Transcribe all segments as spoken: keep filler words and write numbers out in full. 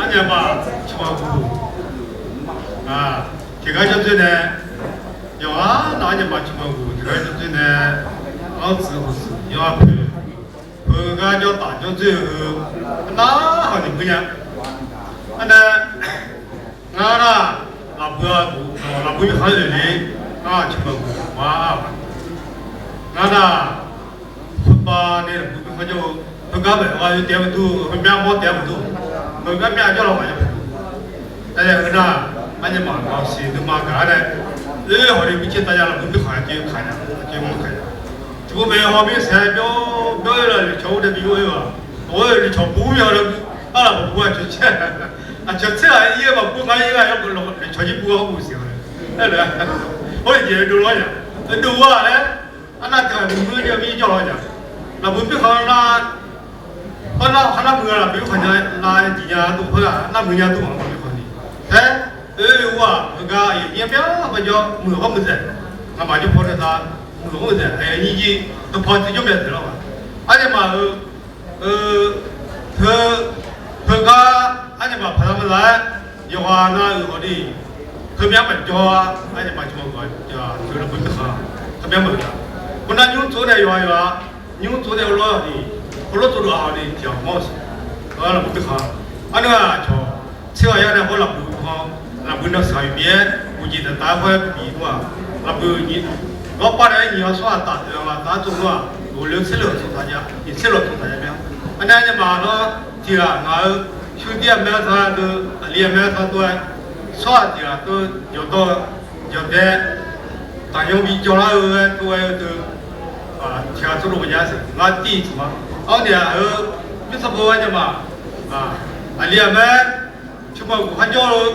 Arnyaf maf tiqmawf guq, tiqgar jawr dzoer nae, yawqghaq navluf arnyaf maf tiqmawf guq tiqgar jawr dzoer nae, anr tsuif hawq tsuif yawqha poeq, heugar jawr taf jawr dzoer-eu heu, arnavhawq ni mur nya. Arnae, ngar nar, lafbui-a guq, lafbui mirkhanq-anr oeq le, ngar tiqmawf guq ma-a. Ngar nar, heupav nae lafbui mirkhanq jawr-eu, heugar maeq-eu gha yawtaef maqdur, heumyav mawr taef maqdur, heugar myav jawr lawr maqya maqdur. Aer-eu nar, arnyaf maf maqsiq nuima gaq-ar nae, oer hawq ni bicir tavya lafbui mirkhanq aqjeq kaq nya, aqjeq mr kaq nya. Tiqpov maeq haw mirsaeq byawr byawr-ir la lefcawq-anr nae bi oer-eu-aq, oer lefcawq bur-ir-awr nae, arlaf maqbur aqcawq tser, aqcawq tser-aq ir-eu maqbur ngar ir ghaq yawr lefcawq jir bur-awr bur siq-a. Aer-eu, oer jeq dovlawr nya, dov-a laer, arnav tiq ghaq mr-eu jeq mir jawr lawr nya. Lafbui mirkhanq nar, arnav kharnar muiq-a lafbui mirkhanq nya nar jeq nya dov khoer-aq, arnav muiq nya dov-aq lafbui mirkhanq ni. Taer, oer ur-aq heugar aqyuif nyir myav maqjawr muiq hawr muiqdzaeq, ngamaf jawr paw nae ta muiq hawr muiqdzaeq aqyuif nyir jir heupaw tiqjawr myav dzaeq lawr-aq. Arnyaf maf-euq, eu, heu, heugar arnyaf maf paqza maqza-aer, yawqghaq nav-euq hawq ni, heumyav maqjawr-a, arnyaf maf tiqmawf guq-a, lafbui mirkhanq, heumyav maqjawr. Khoernar nymr tsov nae yawqha yawqha, nymr tsov nae heulof ni, heulof tsov dov-aq hawq ni tiqghaq mawr-eu siq, lafbui mirkhanq. Arnae aqcawq tser ghaq yar nae hawr lafbui mirkhanq, lafbui nan saq-euq bif-aer uqjeq taq taf-aer khoer-aer bif dur-aq, lafbui nyiq, gawrpav nae-aer nyiq-awr sawr-aq taf oeq-aq taf-aer tsov nar-aq, ghofle-eu tser lef tsov taq nya, iq tser lef tsov taq nya mya. Arnae arnyaf maf nar, tiqghaq ngaq-eu, shuir dir aqmae-anr ta deuv, aqli aqmae-anr ta dov-aer, sawr-aq tiqghaq deuv yawqdawr-eu, yawqdae, taqyanr bi jawrlar-eu-aer tov-aer-eu deuv, tiqghaq tsov dov maqjav siq, ngar tir tiq ma. Arnae-aq heu, mirtsaq beu arnyaf maf, aqli aqmae, tiqmawf guq kharjawr-eu,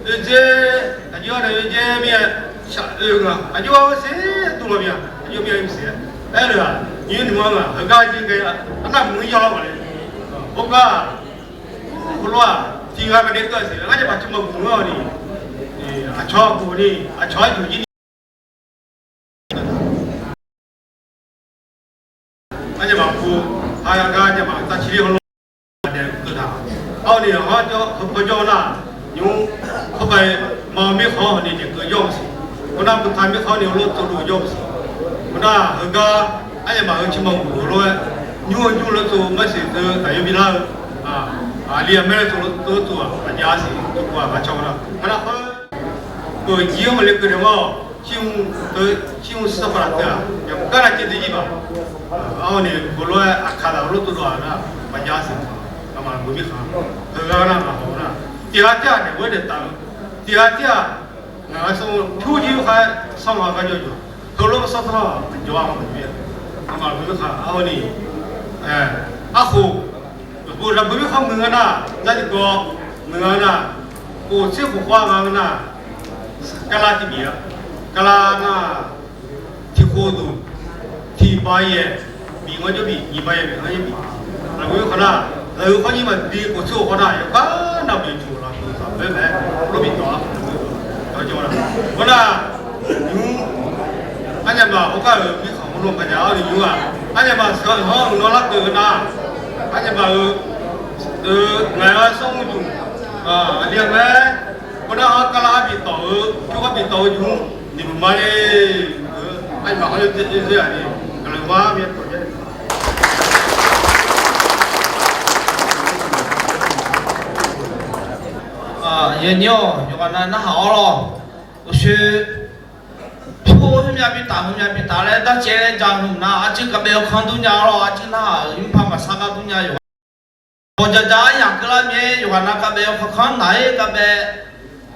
oedzer, aqjox-aer nae oedzer mir-aer, shaq oe-eu nga, aqjox-aer ser dur law mya, aqjox mir-aer mr siq-aer, aer-eu-aq, nymr nuima-anr-aq heugar jir ghae, arnav muiq-ir yawr lawr maqle. Khoergar, khoerlof-aq tiqghaq maqdaef keuv-a siq, ngar jaqpaq tiqmawf guq-anr-awq ni, aqcawq guq ni, aqcawq-aer juq jir ni Arnyaf maf pu, aqgar arnyaf maf tavcir-ir hawlawr, aqdaef keuv taq. Arni hawr jawr, heupaw jawr nar, nymr, hawr pae, ma mirkhanq-anr hawni daef keuv jawr-eu siq. Khoernar, mqtav mirkhanq ni heulof tsov dov jawr-eu siq. Khoernar, heugar arnyaf maf heu tiqmawf guq heulof-aer, nymr-eu nymr lof tsov marsiq deuq taqyawr bilar-eu, aqli aqmae tsov lof tsov-aq maqjav siq, tsov-aq maqcaw nar. Khoernar khoer, Aqjeq-anr maqle keuv naeq-awr, shir mr, shir mr sar paq laf teu-aq, yawqgar nar caev dui-ir baq. Arni heulof-aer aqkaq taq heulof tsov dov-aq nar, maqjav siq. Ngamaf lafbui mirkhanq, heugar nar maqhaw nar, tiqghaq tir-aq naeq ghoer naeq taf-eu, tiqghaq tir-aq, ngaq-aer sanr pyur jir khaer sanr-eu gar jawr jawr, heulof sanr sanr-aq maqjawr-a maqjawr-a. Ngamaf lafbui mirkhanq arni, arkhof, lafbui mirkhanq muiq nga nar, nar tiqkawv muiq nga nar, khof tser khof khawr nga nar, kala tiq bif-a, kala nar, tiq khof duq, tiq baq yaeq, bif ngar jawr bif, nyiq baq yaeq bif ngar jawr bif. Lafbui mirkhanq nar, lafbui khawr nyir maqbi khof tser khof khawr nar, yawqgar nar bif juq laf khof taq bae mae, lof bif tawq-a, yawqjawr nar. Khoernar, nymr, arnyaf maf hawkar-euq mirkhanq hawr nawr maqjav-awr ni nymr-aq, arnyaf maf sheuq-anr hawr-eu nawr larkeuv-eu nar, arnyaf maf-euq, ngaq-aer sanr mr juq, aqli aqmae, khoernar-anr kala bif tawq-eu, pyurgar bif tawq-eu nymr, niqbuq ma le-eu, arnyaf maf hawr-eu dzer dzer-aq ni, gaqlaq ma myav tawq jaer. Aqyuif aqnyir-awq, yawqghaq nav narhaq-awr lawr. Uqshoe, pyur heumyav bitaf heumyav bitaf laer darcaev-aer ja hmq nar, arcuiv kavbaev-eu kanr dur nya-awr lawr, arcuiv narhaq-euq nymrpar maqsar gar dur nya yawqghaq. Hawqjaq jaq-aer yaq keuvlar mir-aer yawqghaq nav kavbaev-eu kanr nar-aer kavbaev,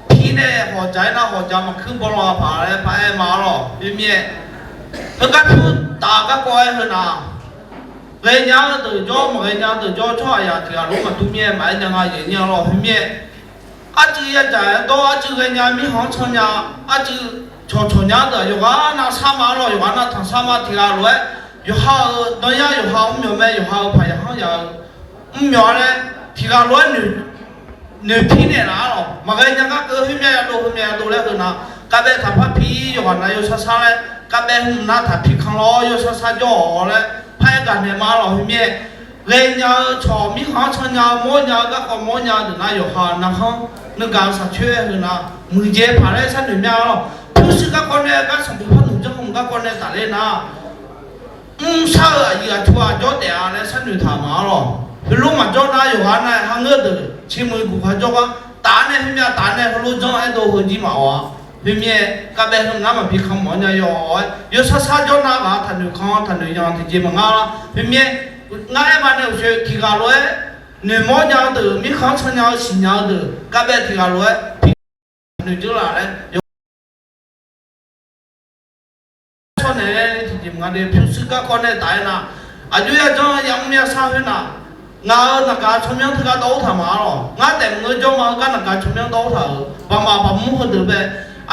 pir nae hawqjaq-aer nar hawqjaq maqkuir baw law paq laer paraer ma-awr lawr, oe mir-aer. Heugar pyur taf garkawv-aer heu nar, ghaenya-eu deuq jawr maqghaenya deuq jawr tsawrhaq yaq tiq ghaq lof maqdur mir-aer maqaer nya nga yaeq nyir-a lawr, oe mir-aer. Arcuiv yadzaq-aer dawr, arcuiv ghaenya mirkhanq-anr can nya, arcuiv cawqcawq nya deuq yawqghaq nav sar ma-awr lawr, yawqghaq nav tanqsar ma tiq ghaq lof-aer, yawqha-euq danyar yawqha mr myawq mae, yawqha-euq paq yaqhanr yaq-eu mr myawq-a laer, tiq ghaq lof-aer noeqpir naeqlaf-a lawr. Maqghae nya gar keuv heumyav yadov heumyav yadov laer heu nar, kavbaev taqpar pir yawqghaq nav yawsar sar laer, kavbaev hmq nar taqpir kanq lawr yawsar sar jawr-awq laer, paraer gaq naeq ma-awr lawr, oe mir-aer. ghaenya-eu cawq mirkhanq-anr can nya-eu mawrnya-eu garkawv mawrnya-eu deuq nar yawqha narkhanr nuigaq-eu saqcoer-aer heu nar muiqdzaeq paq laer sharnoeq mya-awr lawq. Pyurshuir garkawv nae gar sanqbof par nmq janr hmq garkawv nae tafler nar, mrshar-eu aqyuif aqtsu-aq jawr taef-a laer sharnoeq taq ma-awr lawq. Heulof maqjawr nar yawqghaq nar-aer ha ngeur deuq tsermuiq guqkhaq jawrgar taf-awr nae heumyav taf-awr nae heulof janr-aer dov heu jir maqawq-a. Khoermirnae, kavbaev heu nar maqbi kan mawf-awr nya yaw-aer yawshar shar jawr nar ghaq-anr taqnoeq kan taqnoeq yan tiqjeq maqngar lar. Khoermirnae, ngar aer ma nae uqshoe tiqghaq lof-aer noeqmawr nya-eu deuq, mirkhanq-anr can nya-eu siqnya-eu deuq, kavbaev tiqghaq lof-aer pi noeq dzeur laf laer yawqha tsawrnaeq-aer tiqjeq maqngar de. Pyurshuir garkawv nae taf-aer nar, aqjox yajanr yamr yashar khoer nar, ngaq-euq naqgaq tsawrmyanr teugar dawv-awr taq ma-awr lawq. Ngar taef maqngeur jawr ma-eu gar naqgaq tsawrmyanr dawv-awr taq-euq baqmaf baqmur heudeuq bae,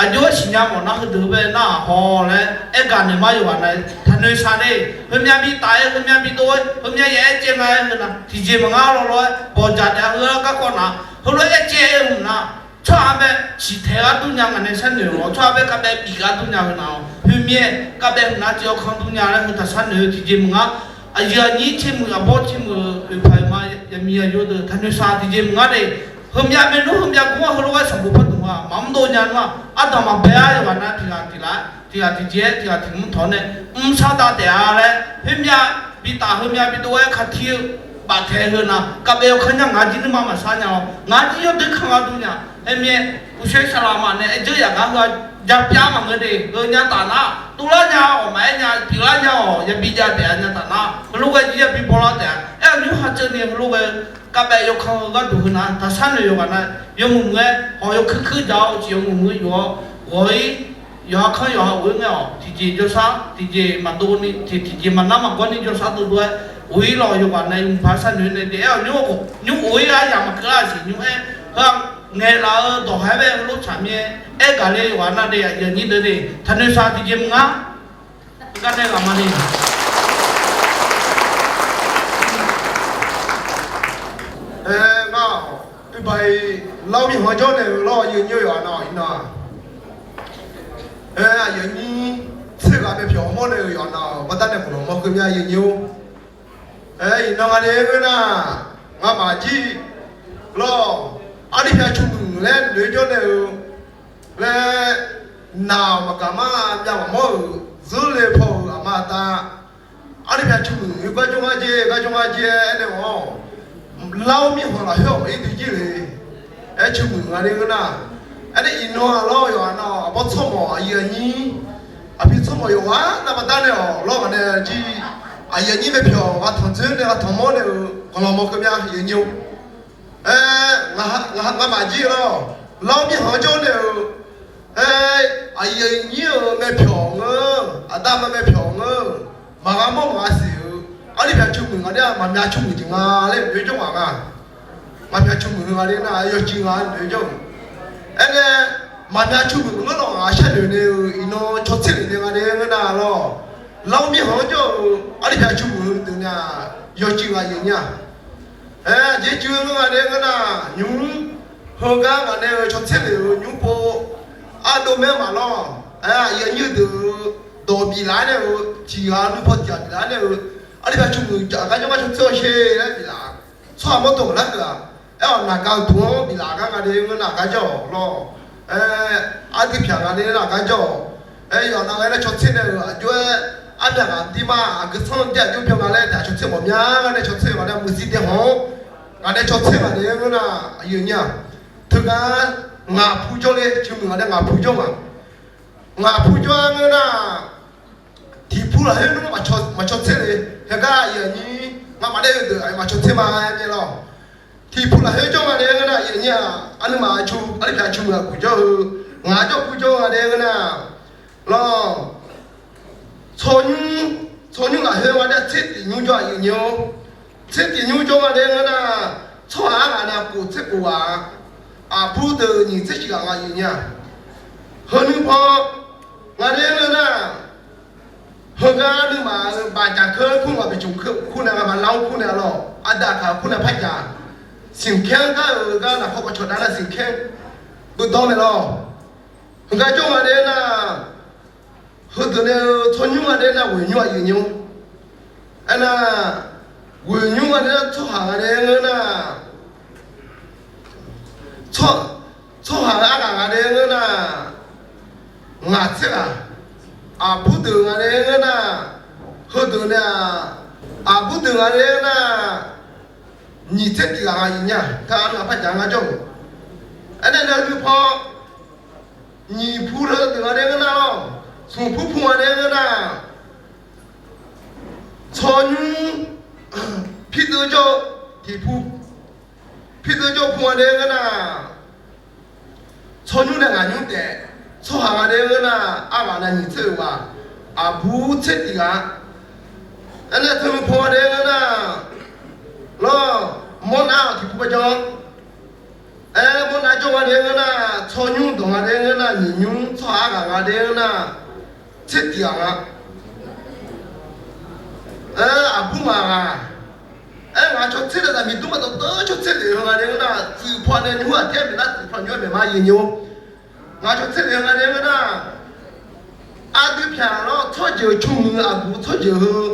aqjox-aer siqnya mawf nar heudeuq bae nar-aq haw laer aergaq naeq ma yawqghaq nar taqnoeq shaq de. Heumyav bi taf-aer, heumyav bi dov-aer, heumyav yaef-aer caev nga-aer heu nar tiqjeq maqngar lawr lawr-aer bawqjaq taef-a heu-anr garkawv nar, heulof-aer caev-eu mq nar, tsawrhaq bae siqtaeq ghardur nya ngaq nae sharnoeq-awr, tsawrhaq bae kavbaev bif ghardur nya heu nar-awq. Khoermirnae, kavbaev mq nar tiq awr kanr dur nya laer heu taq sharnoeq-eu tiqjeq maqngar. Aqyuif aqnyir tsermuiq aqbawr tsermuiq-eu oeqpaq-eu ma yaqmiq yaqyo deuq taqnoeq shaq tiqjeq maqngar de. Heumyav maernmr heumyav gur-anr heulof-aer sanqbof par dmq-a maqmr dov nya nar-aq, ardanq maqbae-a yawqghaq nar tiqghaq tiqlaf tiqghaq tiqjeq-aer tiqghaq tiqmr tawq nae mrshar dav taef-a laer, khoermyav bi taf heumyav bi dov-aer kaqtir-eu baftaeq heu nar kavbaev yawkanr nya ngaq jir nuima maqshar nya-awr ngaq jir yawdui kanr ghardur nya. Khoermirnae, uqshoe saqlaq maf nae aer dzeur yaf gar heu-aq, japyav maqngeur de. Heu nya taf nar, tuvlar nya-awq maqaer nya, pyeuflar nya-awq yabi jav taef-a nya taf nar, heulof ghae jir yabi bawlar taef-a. Aer-awq nymr ha ceuv ni heulof ghae kavbaev yawkanr-eu gharduq heu nar taq sharnoeq yawqghaq nar yawmuiq muiq-aer hawq yawkuir kuir jaq-awr uqcif yawmuiq muiq-aer yuf-awr ghawq-ir yawqha kanr yawqha of-ir ngae-awq. Tiqjeq jawrshar tiqjeq maqdov ni tiq tiqjeq maqnar maqgawr ni jawrshar dovdov-aer of-ir lawq. Yawqghaq nar yawmuiq paq sharnoeq nae de aer-awq nymr of-ir aryamq maqkeuv-a siq nymr-aer heu-aq ngaeqlaf-eu dawqha-aer bae heulof tsaq mir-aer aergaq le yawqghaq nar de aqyuif aqnyir deuq de taqnoeq shaq tiqjeq maqngar. Gar nae ghaq ma ni. Aer, ngar-awq, iqbax-iq Lar-awr mirkhanq-anr jawr naeq-eu lawr aqyuif aqnyir-eu yawqha nar-awq iqnan-aq. Aer, aqyuif aqnyir tser ghaq bae pyawq mawr naeq-eu yawqha nar-awq baqdanae guiqlanq mawr keuv mya aqyuif aqnyir-or. Aer, iqnan nga nae ngeur nar, ngamaf jir lawr, arlirpyaq cumuiq laer noeq-aer jawr naeq-eu laer, naq-awq maqgaq mar myav maqmawr-euq zeurle paw-euq aqma aqda, arlirpyaq cumuiq-eu gar jawr ngar jer, gar jawr ngar jer-aer nae-awq. Lar-awr mirkhanq lafkhoer-awq ir duijir le. Aer, cumuiq nga nae ngeur nar, aernae iqnan-aq lawr yawqha nar-awq aqbawr tsawrmawq aqyuif aqnyir, aqpi tsawrmawq yawqghaq nar baqdanae-awq lawr ngaq nae jir aqyuif aqnyir bae pyawq gha tanq dzoer nae gha tanq mawr naeq-eu guiqlanq mawr keuv mya aqyuif aqnyir-or. Aer, ngaq, ngaq, ngamaf jir lawr, Lar-awr mirkhanq-anr jawr naeq-eu, aer, aqyuif aqnyir-euq ngae pyawq ngeur, aqda ma ngae pyawq ngeur, maqgha mawr maqgha siq-eu, arlirpyaq cumuiq nga nae-aq maqmyav cumuiq jeq nga laer noeq-aer jawr ghaq nga. Maqmyav cumuiq heu nga nae nar yawciv nga noeq-aer jawr-eu. Aernae, maqmyav cumuiq ngeur lawq ghaq sharnoeq nae-eu iqnan cawtser lef nae nga nae ngeur nar lawr, Lar-awr mirkhanq-anr jawr-eu arlirpyaq cumuiq heu deuq nae-aq yawciv nga aqyuif aqnyir-aq. Aer, aqjeq cuiv-eu ngeur nga nae ngeur nar, nymq-mr heugar ngaq nae-eu cawtser lef-euq nymq-mr pov ardov maer maqlawr. Aer, aqyuif aqnyir deuq-euq dawq biflaf-aer nae-eu tiq ghaq nuipaw tiq ghaq biflaf-aer nae-eu, arlirpyaq cumuiq jaq gar jawr ngar cawtser-awr sher laer biflaf. Tsawrhaq mawrdo maqlar keuv-aq. Aer-awq naqgaq-eu duq-anr biflaf gar nga nae ngeur nar gar jawr-awq lawr. Aer, ardui pyaq nga nae nar gar jawr-awq. Aer, yawqha nar ghae nae cawtser nae-euq aqjox-aer armyav ghaq dir ma aqgeu sanr dir aqjox byan nga laer taef cawtser mawf mya nga nae cawtser nga nae muiqzir dae hawq-anr nga nae cawtser nga nae ngeur nar aqyuif aqnyir-aq. Teugar ngaq pu jawr le, ceuqmuiq nga nae ngaq pu jawr nga. Ngaq pu jawr-aer ngeur nar, tiq pu lafkhoer nmr maqcaw tser le. Heugar aqyuif aqnyir ngamaf daef-eu deuq aqyuif maqcaw tser ma aer nae lawr. Tiq pu lafkhoer jawr nga nae ngeur nar aqyuif aqnyir-aq, arnuimaf-eu cu arlirpyaq cumuiq aqguq jawr-eu, ngaq jawr pu jawr nga nae ngeur nar lawr. Tsawrnymr, tsawrnymr lafkhoer nga nae tser tiq nymr jawr aqyuif aqnyir-or. Tser tiq nymr jawr nga nae ngeur nar, tsawrhaq-anr ngaq nae aqkof tser kof ghaq-a, aqbur deuq nyiq tser shif ghaq nga aqyuif aqnyir-aq. Heu nuipaw nga nae ngeur nar, heugar nuimaf-euq bafjaq keuv kur ngaq bifcuf kur nae ngaq maqlar-anr kur nae lawr, arda kaq kur nae par jaq. Siqkaer-anr gar-euq gar naqkhawr kawvcawq dav nar siqkaer-anr beudawr mae lawr. Heugar jawr nga nae nar, heudeuq nae-eu tsawrnymr nga nae nar ghoeq nymr aqyuif nymr. Aernar, Ghoeq nymr nga nae tsawrhaq nga nae ngeur nar, tsawrhaq-euq arghaq nga nae ngeur nar, ngaq tser ghaq, aqbur deuq nga nae ngeur nar, heudeuq nae-aq, aqbur deuq nga nae ngeur nar, nyiq tser tiq ghaq nga nyiq nya, kar-aq parjaq nga jawr-euq. Aernaeq nae dui paw, nyiq pu heudeuq nga nae ngeur nar lawr, smq pu pu nga nae ngeur nar, tsawrnymr pirdeuv jawr-eu tiq pu, pirdeuv jawr pu nga nae ngeur nar, tsawrnymr nae ngaq nymr taef, tsawrhaq nga nae ngeur nar, arghaq nae nyiq tser-euq ghaq, aqbur tser tiq ghaq, aernaeq teu paw nga nae ngeur nar, lawr, mawrnav-awq tiq pu bae jawr. Aer, mawrnav jawr nga nae ngeur nar, tsawrnymr dawq nga nae ngeur nar, nyiq nymr tsawrhaq arghaq nga nae ngeur nar, tser tiq ghaq nga. Aer, aqbur ngaq ghaq. Aer, ngaq caw tser nae zaqmiq dur ma dawqtawv caw tser lef-eu nga nae ngeur nar, tsuif paw nae nymr-aq taer-aer maeq nar, tsuif paw nymr-aer maeq ma yaeq nyi-or. Ngaq caw tser lef-eu nga nae ngeur nar, aqdui pyaq lawr, tsawrjeuq cawmuiq aqguq tsawrjeuq heu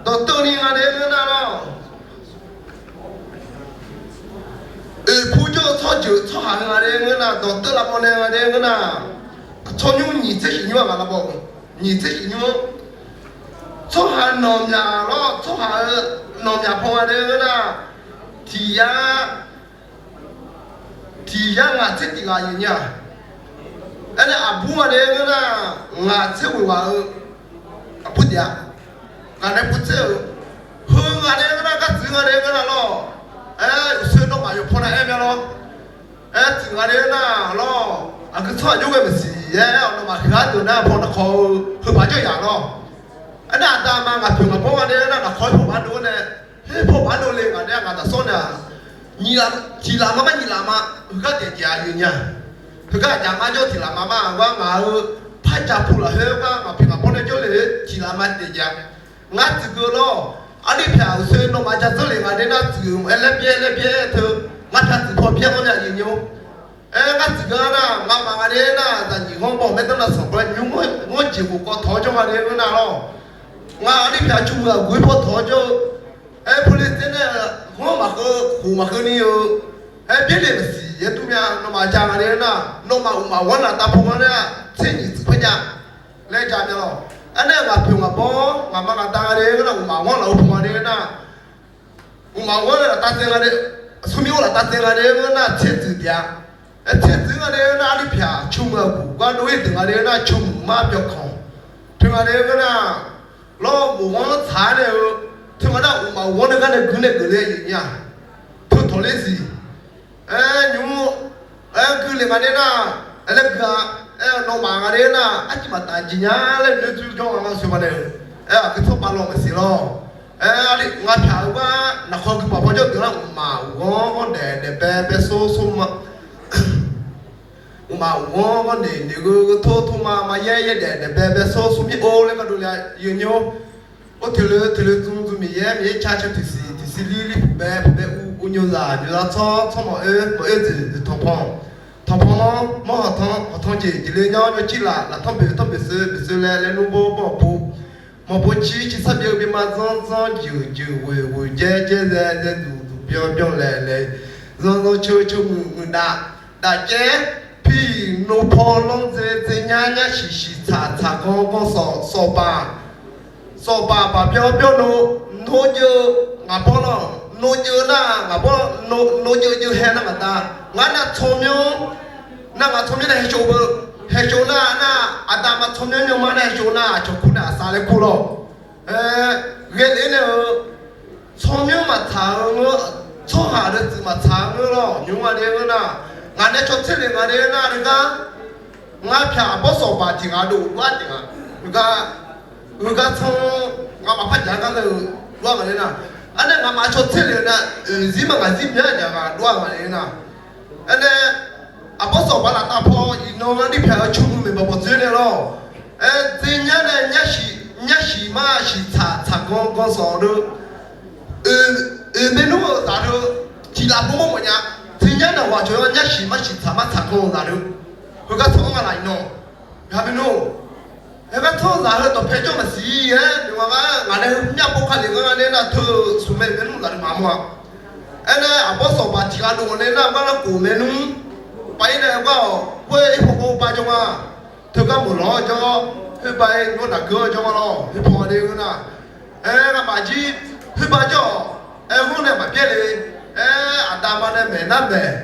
dawqtawvni nga nae ngeur nar lawr, oeqpur jawr-eu tsawrjeuq tsawrhaq heu nga nae ngeur nar, dawqtawv lavbaw nae nga nae ngeur nar, tsawrnymr nyiq tser shif nymr-aq maq lavbaw-eu, nyiq tser shif nymr-anr, tsawrhaq nawqmyaq lawr, tsawrhaq-euq nawqmyaq paw nga nae ngeur nar, tiq yar tiq yar ngaq tser tiq ghaq yaeq nya. Aernaeq aqbur nga nae ngeur nar, ngaq tser ghoeq ghaq-eu aqbur tiq-a, ngaq nae pu tser-euq, heu nga nae ngeur nar, gar tsuif nga nae ngeur nar lawr, aer, uqshoe nawmaf yawqpaw nav aer mya lawr, aer, tsuif nga nae ngeur nar lawr, aqgeu tsawrhaq jawr ghae maqsiq aer, nawmaf huiqgar deuq nar paw naqkawr-eu heu baq jawr yaq lawr. Aernaeq aqda ma ngaq poeq ngaq bawr nga nae ngeur nar, naqkawr-aer paw baq dov-awr nae, her paw baq dovle ngaq nae ngaq daq sawr nae-aq, tiq laf ma mar nyiq laf ma, heugar daef jeq-a yaeq nya. Heugar aqjaq mar jawr tiq laf ma mar, gar ngaq-euq par ja pu lafkhoer gar ngaq poeq ngaq bawr nae jawrle-eu tiq laf ma daef jeq-a. Ngar tsuif geu lawr, arlirpyaq uqshoe nawmaf ja dzanr le nga nae nar, tsuif-euq aer laer byaer laer byaer teu, ngar pyaq tsuif paw byaer-awr nya yaeq nya-or. Aer, ngar tsuif geu-a nar, ngamaf nga nae nar, zaqnyiq ghanr baw maerdanr nav sanq baw nymr, ngar jeq khof kawv tawq-awr jawr nga nae ngeur nar lawr, ngar arlirpyaq cawmuiq aqguq-aer paw tawq-awr jawr-eu, aer, pawle tsaev nae ghanr maqkeuv khof maqkeuv ni-eu, aer, byaerle maqsiq yaer dur mya. Nawmaf ja nga nae nar, nawmaf uqmaf ghanr laftav paw ghanr nar, tser nyiq tsuif par ja laer ja mya lawr. Aernaeq ngaq poeq ngaq bawr ngaq ma ngaq da nga nae ngeur nar, uqmaf ghanr laf-eu paw nga nae ngeur nar, uqmaf ghanr nae laftav tsaev nga nae, smrmir-or laftav tsaev nga nae ngeur nar, tser tsuif taef-a. Aer, tser tsuif nga nae ngeur nar, arlirpyaq cawmuiq aqguq gar dov-ir deuq nga nae ngeur nar, cawmuiq mar byawkanq teu nga nae ngeur nar, lawr, mof ghanr tsaq-aer nae-eu, teu nga nar, uqmaf ghanr nae gar nae gui nae geufle yaeq nya. Teu tawq ler siq. Aer, nymr, aer, gui le nga nae nar, aer, laer gui-a. Aer, nawmaf nga nae nar, arciv maqtaf jeq nya laer noeqtsuif jawr nga ma sheuq ma nae-eu. Aer, aqgeu tsawrbav law maqsiq lawr. Aer, arlirpyaq nga pyaq-eu gar naqkhaw gui paf paw jawr deuq nar, uqmaf uqghanr ghanr daef daef bae bae sor sor ma. Uqmaf uqghanr ghanr noeq noeq geu geu tor tor ma ma yaer yaer daef daef bae bae sor sor mir-or laer gardov le-a yaeq nya-or. Or, teq le teq le dzm dzm Miqyaer, Miqyaer ca ca tiqsiq tiqsiq lir lir puq bae puq bae uv uv nyo zaq nyo zaq tsawr tsawr mawq oer mawq oer dzoeq dzoeq tanqpanq tanqpanq manr manr hawq tanq hawq tanq jeq jeq le nyanr nyanr cir laf laf tanr boeq tanr boeq seuv boeq seuv laer laer nmr bawr bawr hawq pov mawq pov cir cir sar byaev-eu bima zanr zanr jeuq jeuq ghoeq ghoeq jaer jaer zae zae duq duq byan byan laeq laeq zanr zanr ceu ceu muiq muiq dav daqcaer piq nov paw lanr dzae dzae nyar nyar shiq shiq tsaq tsaq ganr ganr sawq sawq baq sawq baq baq byan byan nov nov jeuv ngaq bawr lawq nov jeuv nar ngaq bawr nov jeuv jeuv hae nar ngaq da ngar nar tsawrmyanr nar ngaq tsawrmyanr nar hae shov beu hae shov nar nar aqda ma tsawrmyanr nymrma nar hae shov nar aqcawq kur nae aqsav laer kur lawq. Aer, ghae lef nae-eu tsawrmyanr maqtsaq-eu ngeur, tsawrhaq deuq tsuif maqtsaq-eu ngeur lawr, nymr nga nae ngeur nar, ngaq nae caw tser le nga nae ngeur nar, ngar pyaq aqbawr sawq baq tiq ghaq dov ur-ar tiq ghaq, heugar, heugar tsanr, ngamaf par jaq-aer gar ghae-eu ur-ar nga nae nar, arnae ngamaf caw tser le-eu nar, oeq zir ma ngaq zir myanr jaq ghaq dov-ar nga nae nar, aernae, aqbawr sawq baq laftav paw iqnan ngar nir pyaq-eu cawmuiq maeqbawq bawq dzoer nae lawr. Aer, dzer nyar nae nyar shiq mar shiq tsaq tsaq ganr ganr sawq deu, oeq maernmr-euq zaq deu, tiq laf bawr mawr mawf nya. Dzer nyar nae ghaq cawq-anr nyar shiq mar shiq tsaq mar tsaq ganr-eu zaq deu, heugar tsanr-anr nga laf iqnan, gaq maernmr-or. Aergar tsanr zaq heu dawqpae jawr maqsiq-aer, noeqma ngar ngaq nae heu myavpov kalizaq ngar nae nar teu smq mae maernmr zaqdeuq maqmawr-a. Aernae aqbawr sawq baq tiq ghaq dov-awr nae nar gar larkof maernmr pav-ir nae gar-awq, khoer irpaw paw ba jawr ma. Teugar meuq lawq-awr jawr, khoerba-aer nymr naqgeur-awr jawr ma lawr, khoerpaw nga nae ngeur nar. Aer, ngamaf jir khoerba jawr-awq. Aer, hawr nae maqbyaer le. Aer, aqda ma nae maeq nar maeq.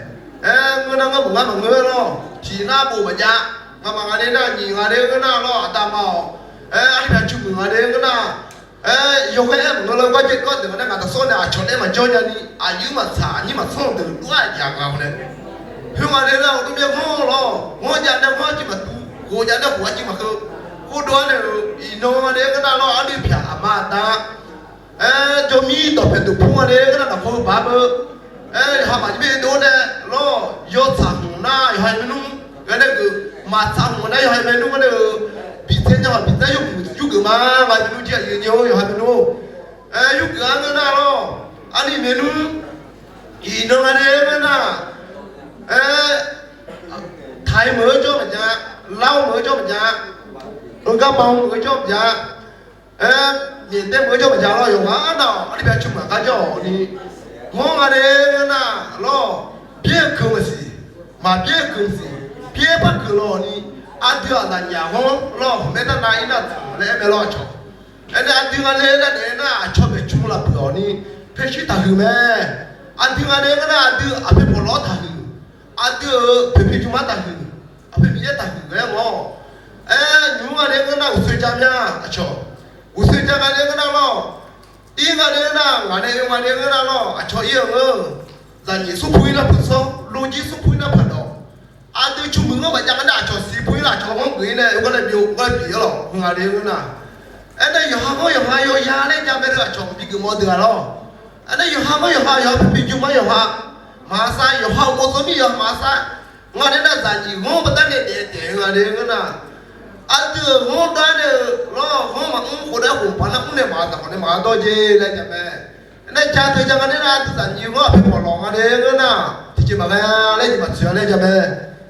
Aer, ngeur nar ngeur, maqngeur maqngeur lawr. Tiq nar bof maqjav. Ngamaf nga nae nar nyiq nga nae ngeur nar lawr, aqda ma-awq. Aer, arlirpyaq cuqmuiq nga nae ngeur nar. Aer, yawkhaer aer maqngeur lawr, gar jaer gar deuq nga nae ngaq taqsawr nae aqcawq nae maqjawr nyani, aqyuif maqtsaq aqnyir maqtsanr deuq dov-aer aqyaf nga-awr nae. Khoer nga nae nar uqduq myaer ghanr lawr, ghanr jav nae ghanr arciv maqduq, ghof jav nae ghof arciv maqkeuv. Khoerdov-aer nae-euq iqnan nga nae ngeur nar lawr, arlirpyaq aqma aqda Aer, jawrmir dawqpae dawqpur nga nae ngeur nar, naqkhaw-eu baq-a beu. Aer, yawqha maqjir byaerdov nae lawr, yawtsaq hmq nar yawqha yawmaernmr ghae nae geuf, maqtsaq hmq nar yawqha yawmaernmr ghae nae-euq, biqtsaev nya-awq, biqtsaev yurgeuf, yurgeuf ma. Nga yawmaernmr jir aqyuif nya-awr yawqha yawmaernmr-or. Aer, yurgeuf-a ngeur nar lawr, arlirpyaq maernmr iqnan nga nae ngeur nar, aer, taiq meuq-eu jawr maqjav, lar-eu meuq-eu jawr maqjav, heugar ma-eu meuq-eu jawr maqjav, aer, myaeqdaer meuq-eu jawr maqjav lawr, yawqghaq arnav-awq, arlirpyaq cuqmuiq aqgar jawr-awq ni. Ghanr nga nae ngeur nar lawr, byaer-eu keuq maqsiq, maqbyaer-eu keuq maqsiq, byaer par keuq lawq ni. Aqdui-aq zaqnyir-aq ghanr lawr, hawq maer dar nav-ir nar taq laer aer mae lawr aqcawq. Aernae aqdui nga nae nar daef nar aqcawq maeqcmq lafbuiq-awq ni, paershir taqhuiq mae. Aqdui nga nae ngeur nar aqdui aqpoeq pawqlawq-anr taqhuiq. Aqdui-euq poeqpiq jmrma taqhuiq, aqpoeq Miqyaer taqhuiq ghae-aer mawr-awq. Aer, nymq-mr nga nae ngeur nar uqsoe ja mya aqcawq. Uqsoe ja nga nae ngeur nar lawr, ir nga nae ngeur nar ngaq nae oe nga nae ngeur nar lawr, aqcawq ir-eu ngeur. Zaqnyiq smrpu-ir nar peuq sawr, lojir smrpu-ir nar paqdawq. Aqdui cuqmuiq ghanr maqjav nga nae aqcawq siq pu-ir nar aqcawq ghanr geuf-ir nae oe gar nae bi-eu gar pyeuf-ir lawq, heu nga nae ngeur nar. Aernae yawqha ghanr yawqha yawya laer ja mae-eu aqcawq bigeuf mawf deuq-aq lawr. Aernae yawqha ghanr yawqha yawqha poeqpiq jmrma yawqha maqsar, yawqha uqmov tsawrmir yawqha maqsar. Nga nae nar zaqnyiq ghanr baqdanae daef daef-eu nga nae ngeur nar, aqdui-euq ghanr dar nae-eu lawr, ghanr maqmr khofdar khof paq nar mr nae maqzaq khawf nae maqdawr jer laer ja mae. Aernae ja teu ja nga nae nar aqdui zaqnyiq ghanr aqpoeq pawqlawq nga nae ngeur nar, tiqjeq maqghae laer jeq maqtsoeq-a laer ja mae.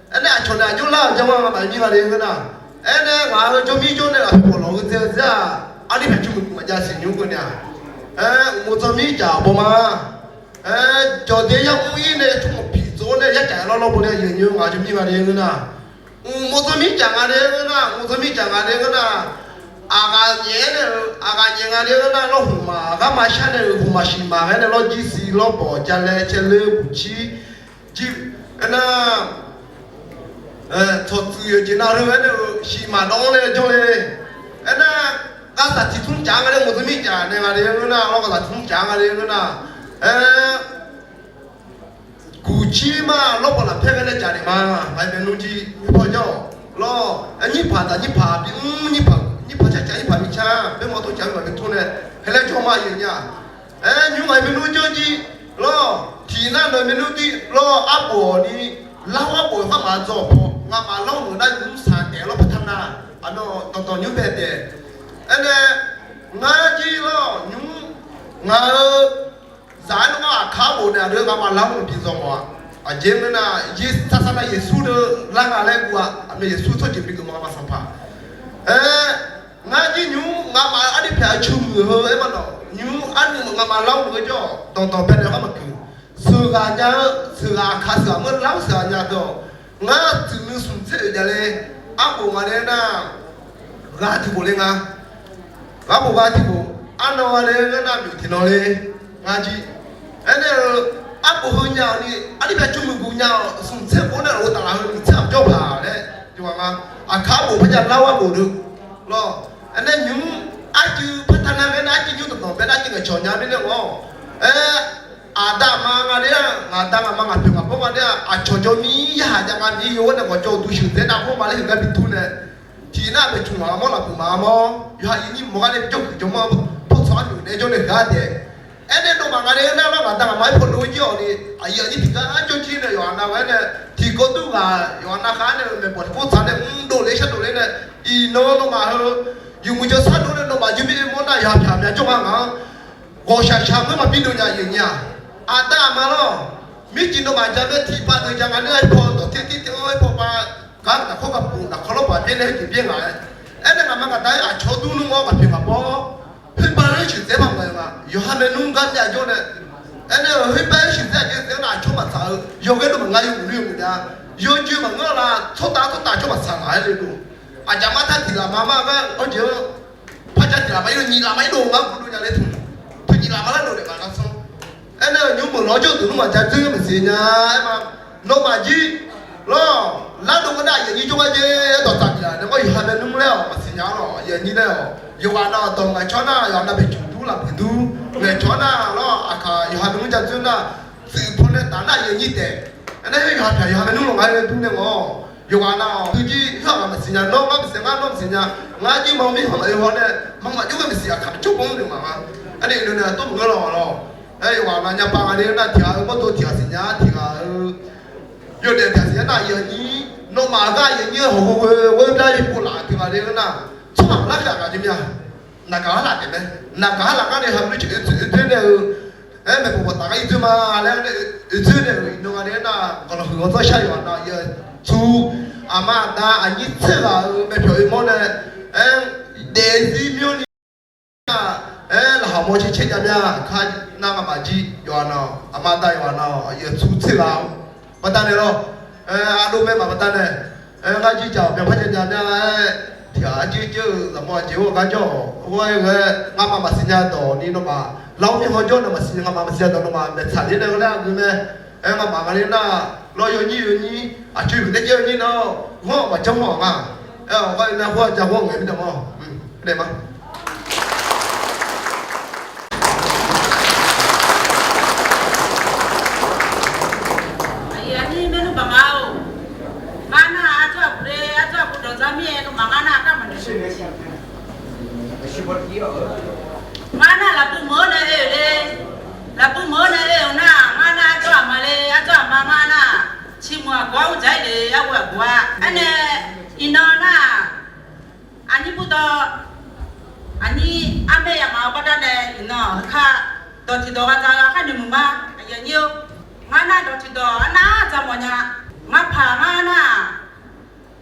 Aernae aqcawq nae aqjox lar-euq ja ma nga maqmir nga nae ngeur nar. Aernae ngaq-euq jawrmir jawr nae aqpoeq pawqlawq-eu dzae-eu dzae-aq, arlirpyaq cuqmuiq maqjav siqnymr keuvni-aq. Aer, uqmov tsawrmir caf bawma. Aer, jawqdae yamr ir nae tsawrmawq piq tsov nae yarcaf lawr lawr bo nae yeuqnymr ngaq jawrmir nga nae ngeur nar, uqmov tsawrmir caf nga nae ngeur nar, uqmov tsawrmir caf nga nae ngeur nar, aqghaq nyaef-aer nae-euq aqghaq nyaef nga nae ngeur nar lawr, hmqmaq aqgar maqshar nae-euq hmqmaq shiqmaq ghae nae lawr, jirsiq lawrbawq jalae caerler buqcir jir, aernar, tsawqtsuif yawqjeq navleu-aer nae-euq shiqmaq dawv-anr nae jawr le. Aernar, ghavsaq tiq tmr caf nga nae uqmov tsawrmir caf nae nga nae ngeur nar lawr, ghavsaq tiq tmr caf nga nae ngeur nar, aer, guqcir ma lawrbawq lafpaer ghae nae caf naeq ma. Maqaer bae nmr jir paw jawr-awq lawr, aer, nyirpaq taq nyirpaq bimr, nyirpaq nyirpaq car caf nyirpaq mircar, baermawr tor caf mirpaq baetor nae haer laer jawr ma yeuq nya. Aer, nymr ngaq-euq maernmr jawr jir lawr, tiq nar nawq-euq maernmr jir lawr, arbof-awq ni, lar-awr arbof-eu khar maqdzaw-awq paw, ngamaf lawr meuq nar nymr saq daef lawr par tar nar, aqmyan danqdanq nymr bae daef. Aernae, ngar jir lawr nymr, ngaq-euq zaq-aer nawr ngar aqkar bof naeq aqdui ngamaf lar-awr maqbi dzaw mawf-a. Aqjeq mirnae nar, sar sar nar Yeqsur deuq lar nga laer guv-a. Aqmyan Yeqsur tsawrjeuq bi geufmawf-a ma Sanqpaq. Aer, ngar jir nymr ngamaf arlirpyaq-eu cuqmuiq heu aer ma nawq, nymr arnuiv meuq ngamaf lar-awr meuq-eu jawr-awq, danqdanq bae naeq-awr maqgeuf. Sheuqghaq nya-eu sheuqghaq aqkar sheuqghaq meuq lar-awr sheuqghaq nya deuq-awq. Ngar tsuif nuismq tser oeq jav le, arbof nga nae nar ghaq tiq khof le nga. Ghaq bof ghaq tiq khof, arnan nga le ngeur nar myof tiq nan le. Ngar jir aernae-eu, arbof heu nya-awq ni, arlirpyaq cuqmuiq guq nya-awq, smq tser khof nae laf-eu taflaf heu nyiq tser aqjawr paq laer yawqghaq nga. Aqkar bof par jav lar-awr arbof deuq lawr. Aernae nymr arcuiv par tar nar ghae nae arcuiv nymr danqdanq bae nar arcuiv ngaeqcawq nya mirnae gawr. Aer, aqda aqma nga le-aq, ngaq da ngaq ma ngaq pyeuf ngaq bawr nga le-aq, aqcawq jawr mir yarhaq jav nga mir yo-awr nae ghawqjawr uqduq sheuqdzae nar hawr ma laer heugar bi tur nae, tiq nar bae cmq maq-a mawr laf buq maq-a mawr, yawqha yawnyir mawr gar nae jawrhuiq jawrmar pawtsanq-anr noeq naeq jawr nae ghaq daef. Aernae nawmaf nga le-aer nar lawr ngaq da ngaq ma-aer paw dov-ir jir-awq ni, aqyuif aqnyir tiqgar jawr jir nae yawqha nav ghae-aer nae, tiqkawv dur ghaq yawqha nav khav-aer nae maeqbawq tiqpov tsaq nae mr dovle shar dovle nae, iqnan nawmaf heu yawmuiq jawrsar dov nae nawmaf jir mir-aer mawr nar yawqha pyaq mya jawr nga ngaq-anr ghawqshaq shaq ngeur maqbi dov nya yeuq nya-aq. Aqda aqma lawr, mircif nawmaf ja mae tiqpav deuq ja nga nae-aer paw dawq ter ter ter-anr-aer paw pav gar naqkhawr gaqpuf naqkhawr lawrbaq byaer nae heujeq byaer ngaq-aer. Aernae Maqgaq dar-ir aqcawq dur nmr-awr maqpyeuf maqbawr, khoerbav-aer shuiqdzaeq-aer maqmaeq-eu ma. Yawqha maernmr gar myav jawr nae, aernae-euq khoerbav-aer shuiqdzaeq-aer aqcawq maqtsaq-eu yawqghae dov maqnga yawmuiq nmr yawmuiq nya. Yawjoe maqngeur la, tsawrtav tsawrtav aqcawq maqtsaq ngaq-aer le dov. Aqjaq mar tar tiq laf ma mar gar awr jeq-anr, par jar tiq laf ma ir dov, nyiq laf ma ir dov ngar guvdov nya le teu. Teu nyiq laf ma lar dov naeq maqlar sanr. Aernae-euq nymr meuq lawr jawr deuq nmr maqja dzoer maqsiq nya-aer ma. Nawmaf jir lawr, lardov ngeur nar aqyuif aqnyir jawrgar jaer-aer dawqtsaf tiq ghaq nae mawr yawqha maernmr laer-awq maqsiq nya-awr lawq, aqyuif aqnyir laer-awq. Yawqghaq nav dawq ngaeqcawq nar yawqha nav baeqjuq dur lafbuiq dur ngaeqcawq nar lawr, aqkaq yawqha maernmr ja dzoer nar, tsuif paw nae taf nar aqyuif aqnyir taef. Aernae khoer yawqha pyaq yawqha maernmr lawq nga-aer dur nae ngawr, yawqghaq nav-awq. Heujir khoerghaq maqsiq nya, nawr ngar maqsiq nya, ngar nawr maqsiq nya, ngar jir ma-eu mirkhanq-euq haw nae maqmaq jawrgar maqsiq aqkaq jawr bawr naeq maqnga. Aernae iqnan nae tawr maqngeur lawq lawr. Aer, yawqghaq nav nya pav nga le-eu nar tiq ghaq-eu mawrdo tiq ghaq siqnya tiq ghaq-eu yawdaef tiq ghaq siqnya nar aqyuif aqnyir, nawmaf gar aqyuif aqnyir-eu hawq ghoe ghoe-eu ghoe-eu dar ir pov laf tiq ghaq le-eu nar, tsawrhaq larkhaeq aqgaf jeq mya. Naqgaq harlaf taef mae. Naqgaq harlaf ngar nae haq mr-eu oe dzoer nae-eu, aer, maeqbawq bawq taf gar ir dzoer ma laer oe dzoer nae-euq iqnan nga le-eu nar, gawqlawq huiq ghawq dzanr shar yawqghaq nav yawqtsu, aqma aqda aqnyir tser ghaq-euq maeqpyawq oe mawr nae, aer, daefzir myanrni nar, aer, laqkhaq mawr caer caer jav mya. Kar nar ngamaf jir yawqghaq nav, aqma aqda yawqghaq nav yawqtsu tser ghaq-awr baqdanae lawr, aer, ardov mae maqbaqdanae, aer, ngar jir jaq-awq byan par jav jav mya-aer, tiq ghaq arjir jir-eu zaqmawr aqjeq-awr gar jawr-awq. Heugar-aer ghae-aer ngamaf maqsiq nya dawq ni nawmaf lar-awr mirkhanq jawr nae maqsiq nya, ngamaf maqsiq nya dawq nawmaf maeqtsaq ler nae ghae laer aqgeu mae. Aer, ngamaf nga le nar, lawr yawnyir yawnyir aqcoeq huiq nae jaer-eu nyir nar, ghanr-awq maqjanr haw-aq nga. Aer, awq gar-eu nar khoer-aq ja ghawr ngaeq mirnae ma. Aer, ma Aqyuif aqnyir maernmr baq ma-or, ngar nar arjawr aqguf le, arjawr aqguf dawq dzar mir-aer nawmaf ngar nar gar maqnoeq shir. Ngar nar lafbui meuq-anr nae oe-euq le, lafbui meuq-anr nae oe-euq nar, ngar nar arjawr aqma le, arjawr aqma ngar nar, ciqmuiq aqguf-anr dzaq-aer le, arghoe aqguf-a. Aernae, iqnan nar, aqnyir burdawv, aqnyir armaer yamaf-eu baqdanae iqnan heukar dawq tiqdawq ghaq dzaq-eu kharnoeq muiq ma. Aqyuif aqnyir-or, ngar nar dawq tiqdawq arnav dzaq mawf nya. Ngar paq ngar nar,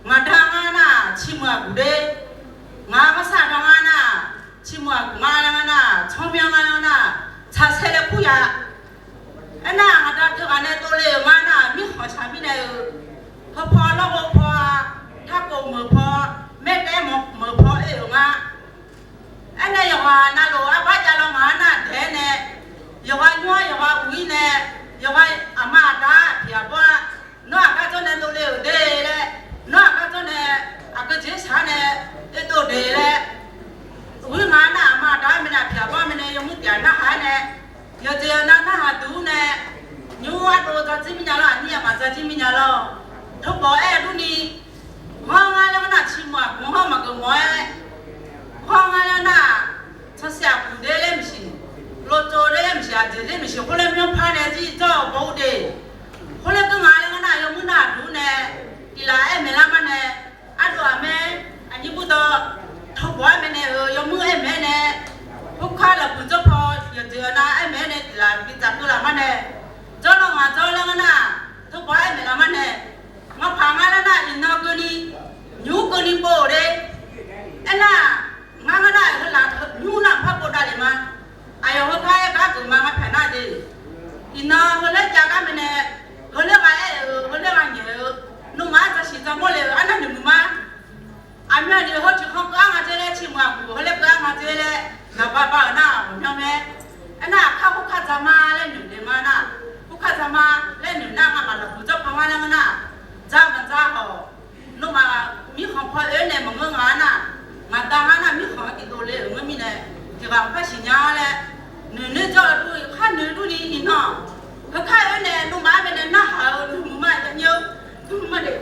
ngaq da ngar nar ciqmuiq aqguf le, ngaq-anr sar da ngar nar, ciqmuiq aqguf ngar laer ngar nar, tsawrmyanr ngar laer ngar nar, tsaqsaer laer kur ya. Aernar, ngaq da teughaq nae dovle-euq ngar nar, mirkhanq shaq mirnae-euq, heupaw lawrghov paw-a, tarkhof meuq paw, maerdaef meuq paw oe-euq ngar. Aernae yawqghaq navluf arbar jav law ngaq-anr nar daeq-aer nae, yawqghaq nymr-anr yawqghaq uq-ir nae, yawqghaq aqma aqda-anr tiq ghaq bawr-a. Nawr aqgar dzawr nae dovle-euq de laer, nawr aqgar dzawr nae aqgeu jeq-aer shaq-ar nae oedov de laer, uq-ir ngaq-anr nar aqma aqda-anr mirnae aqpiq aqbawr mirnae yawmuir tiq ghaq narhaq-aer nae, yawqjeq yawqnan narhaq duq-ur nae, nymr ardov dzardzir mirnya lawr, aqnyir aqma dzardzir mirnya lawr. Tawrbawq aer-eu durni, ghanr ngar laer ngar nar ciqmuiq aqguf-anr maqgeuf mawf-aer, ghanr ngar laer nar, tsansiq aqguf de laer maqsiq, loftsov de laer maqsiq, aqjeq de maqsiq, khoerlof-aer myanrpar nae jir dzawr-eu baw-ur de. Khoerlof-aer geur nga laer ngar nar yawmuir nar aqduq-ur nae, tiq laf aer maeq lar mar nae, ardov aqmaer, aqnyir burdawv, tawrbawq aer maeqnaeq-euq yawmuir aer maeq-aer nae, khoerkar lafbuiq dzawr paw yawqjeq yawqnan aer maeq-aer nae tiq laf bi dzaq keuv laf mar nae, dzawr law ngaq dzawr laer ngar nar, tawrbawq aer maeq laf mar nae, ngar paq ngar laer nar iqnan keuvni, nymq-mr keuvni pov-euq le. Aernar, ngar ngar nar heu laf nymr nar par pov davlef ma. Aqyawf heu kar-aer gar geuf ma ngar paq nar de. Iqnan heu laer jav gar maeqnaeq, heu laer gha aer-euq, heu laer gha nyaeq-eu, nawmaf-anr dzaqsiq dzaqmawr le-euq arnavni muiq ma. Aqmyanni heu tiq khanr keuv-ar nga dzer laer, ciqmuiq aqguf heu laer keuv-ar nga dzer laer, ngaq baba-euq nar ghawqmyanr mae. Aernar, aqkar khoerkar dzaq ma laer noeq le ma nar, khoerkar dzaq ma laer noeq nar, ngamaf lafbuiq dzawr paw ngar laer ngar nar, dzaq maqdzaq hawq. Nawmaf mirkhanq paw oe-aer nae maqngeur nga-ar nar, ngaq da ngar nar mirkhanq-anr tiqdov le-euq ngeur mirnae, tiq ghaq-anr par siqnya-ar laer, noeq noeq dzawr-eu dur, kharnoeq durni iqnan, heukar oe-aer nae nawmaf-anr baenae narhaq-eu nuimuiq ma, yanyir-eu nuimuiq ma de.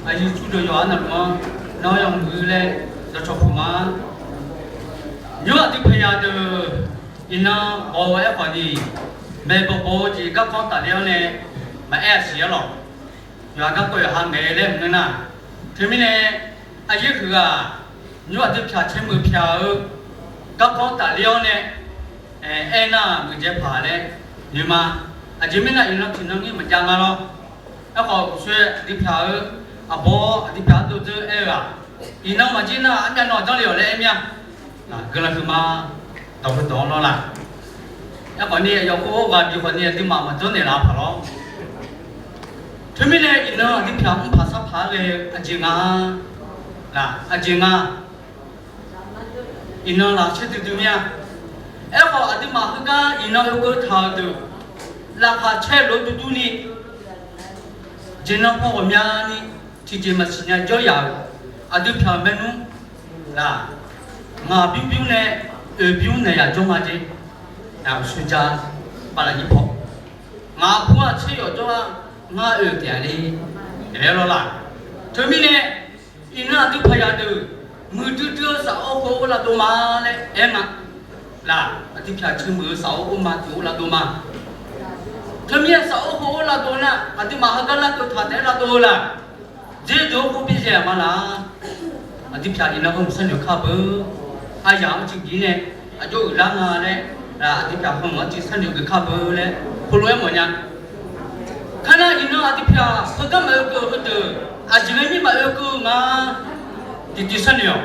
Aqyuif tsurdeuq yawqha-anr navluf-anr nawr yawmuiq laer dawqcawq puq ma. Nymr aqdui paqya deuq iqnan baw-eu aerkhawf ni, maeqbawq baw-eu jeq garkawv tafler-awr nae maqaer-a siq-ar lawq. Yawqha garkawv yawqha ngaeq laer maqngeur nar, teumirnae aqyaer huiq-aq, nymr aqdui pyaq caer meuq pyaq-eu garkawv tafler-awr nae aernar, muiqdzaeq paq laer noeq ma. Aqjeq mirnae iqnan tiqnan ngir maqjav nga lawr. Aerkhawf uqshoe aqdui pyaq-eu Aqbawr aqduipyaq-anr dovdzeur aer-eu-aq, iqnan maqjir nar armyav nan-aq janrle-awq laer aer mir-a. Guiqlanq huiqma dawq heudawq-anr lawr laq. Aerkhawf ni aqyawf khoer ghaq bif khawf ni aqduimaf maqjanr naeqlaf paq lawr. Teumirnae iqnan aqduipyaq mrpaq sarpaq-aer ghae-eu aqjeq nga laq, aqjeq nga. Iqnan lafcaer duidui mir-a. Aerkhawf aqduimaf heugar iqnan oekeuv taq-euq deuq, laqkhaq caer lof-aer duidui ni, jeqnan paw ghawqmyani tiqjeq maqsiq nya jawr yaf-euq aqduipyaq-euq maernmr laq, ngaq bymr bymr nae oeq bymr naeq yaq jawr nga jeq. Uqshoe ja baqlaq nyir paw, ngaq pur-aq tser yawf jawr-a, ngar oeq taef-a le, aer lawr laq. Teumirnae iqnan aqdui paqyaq deuq muiqdui dui-eu safawr heu-or lavdov ma laer aer nga laq. Aqduipyaq ceumuiq-eu safawr or ma tiq or lavdov ma. Teumirnae safawr heu-or lavdov nar aqduimaf heugar larkeuv taq taef-aer lavdov-eu laq. Dzer deuq-anr khoer byaerdzae-aq ma laq. Aqduipyaq iqnan hawmuiq sharnoeq kar beu. Aryaq-anr ciqbir nae aqjox uiqlar nga laer, aqduipyaq hawmuiq-anr ciq sharnoeq geuf kar beu laer heulof-aer mawfnya. Kar nar iqnan aqduipyaq heugar maqoe keuv-eu heudeuq, aqjeq ghae mir maqoe keuv-eu nga. Tiqtiv sharnoeq-awq.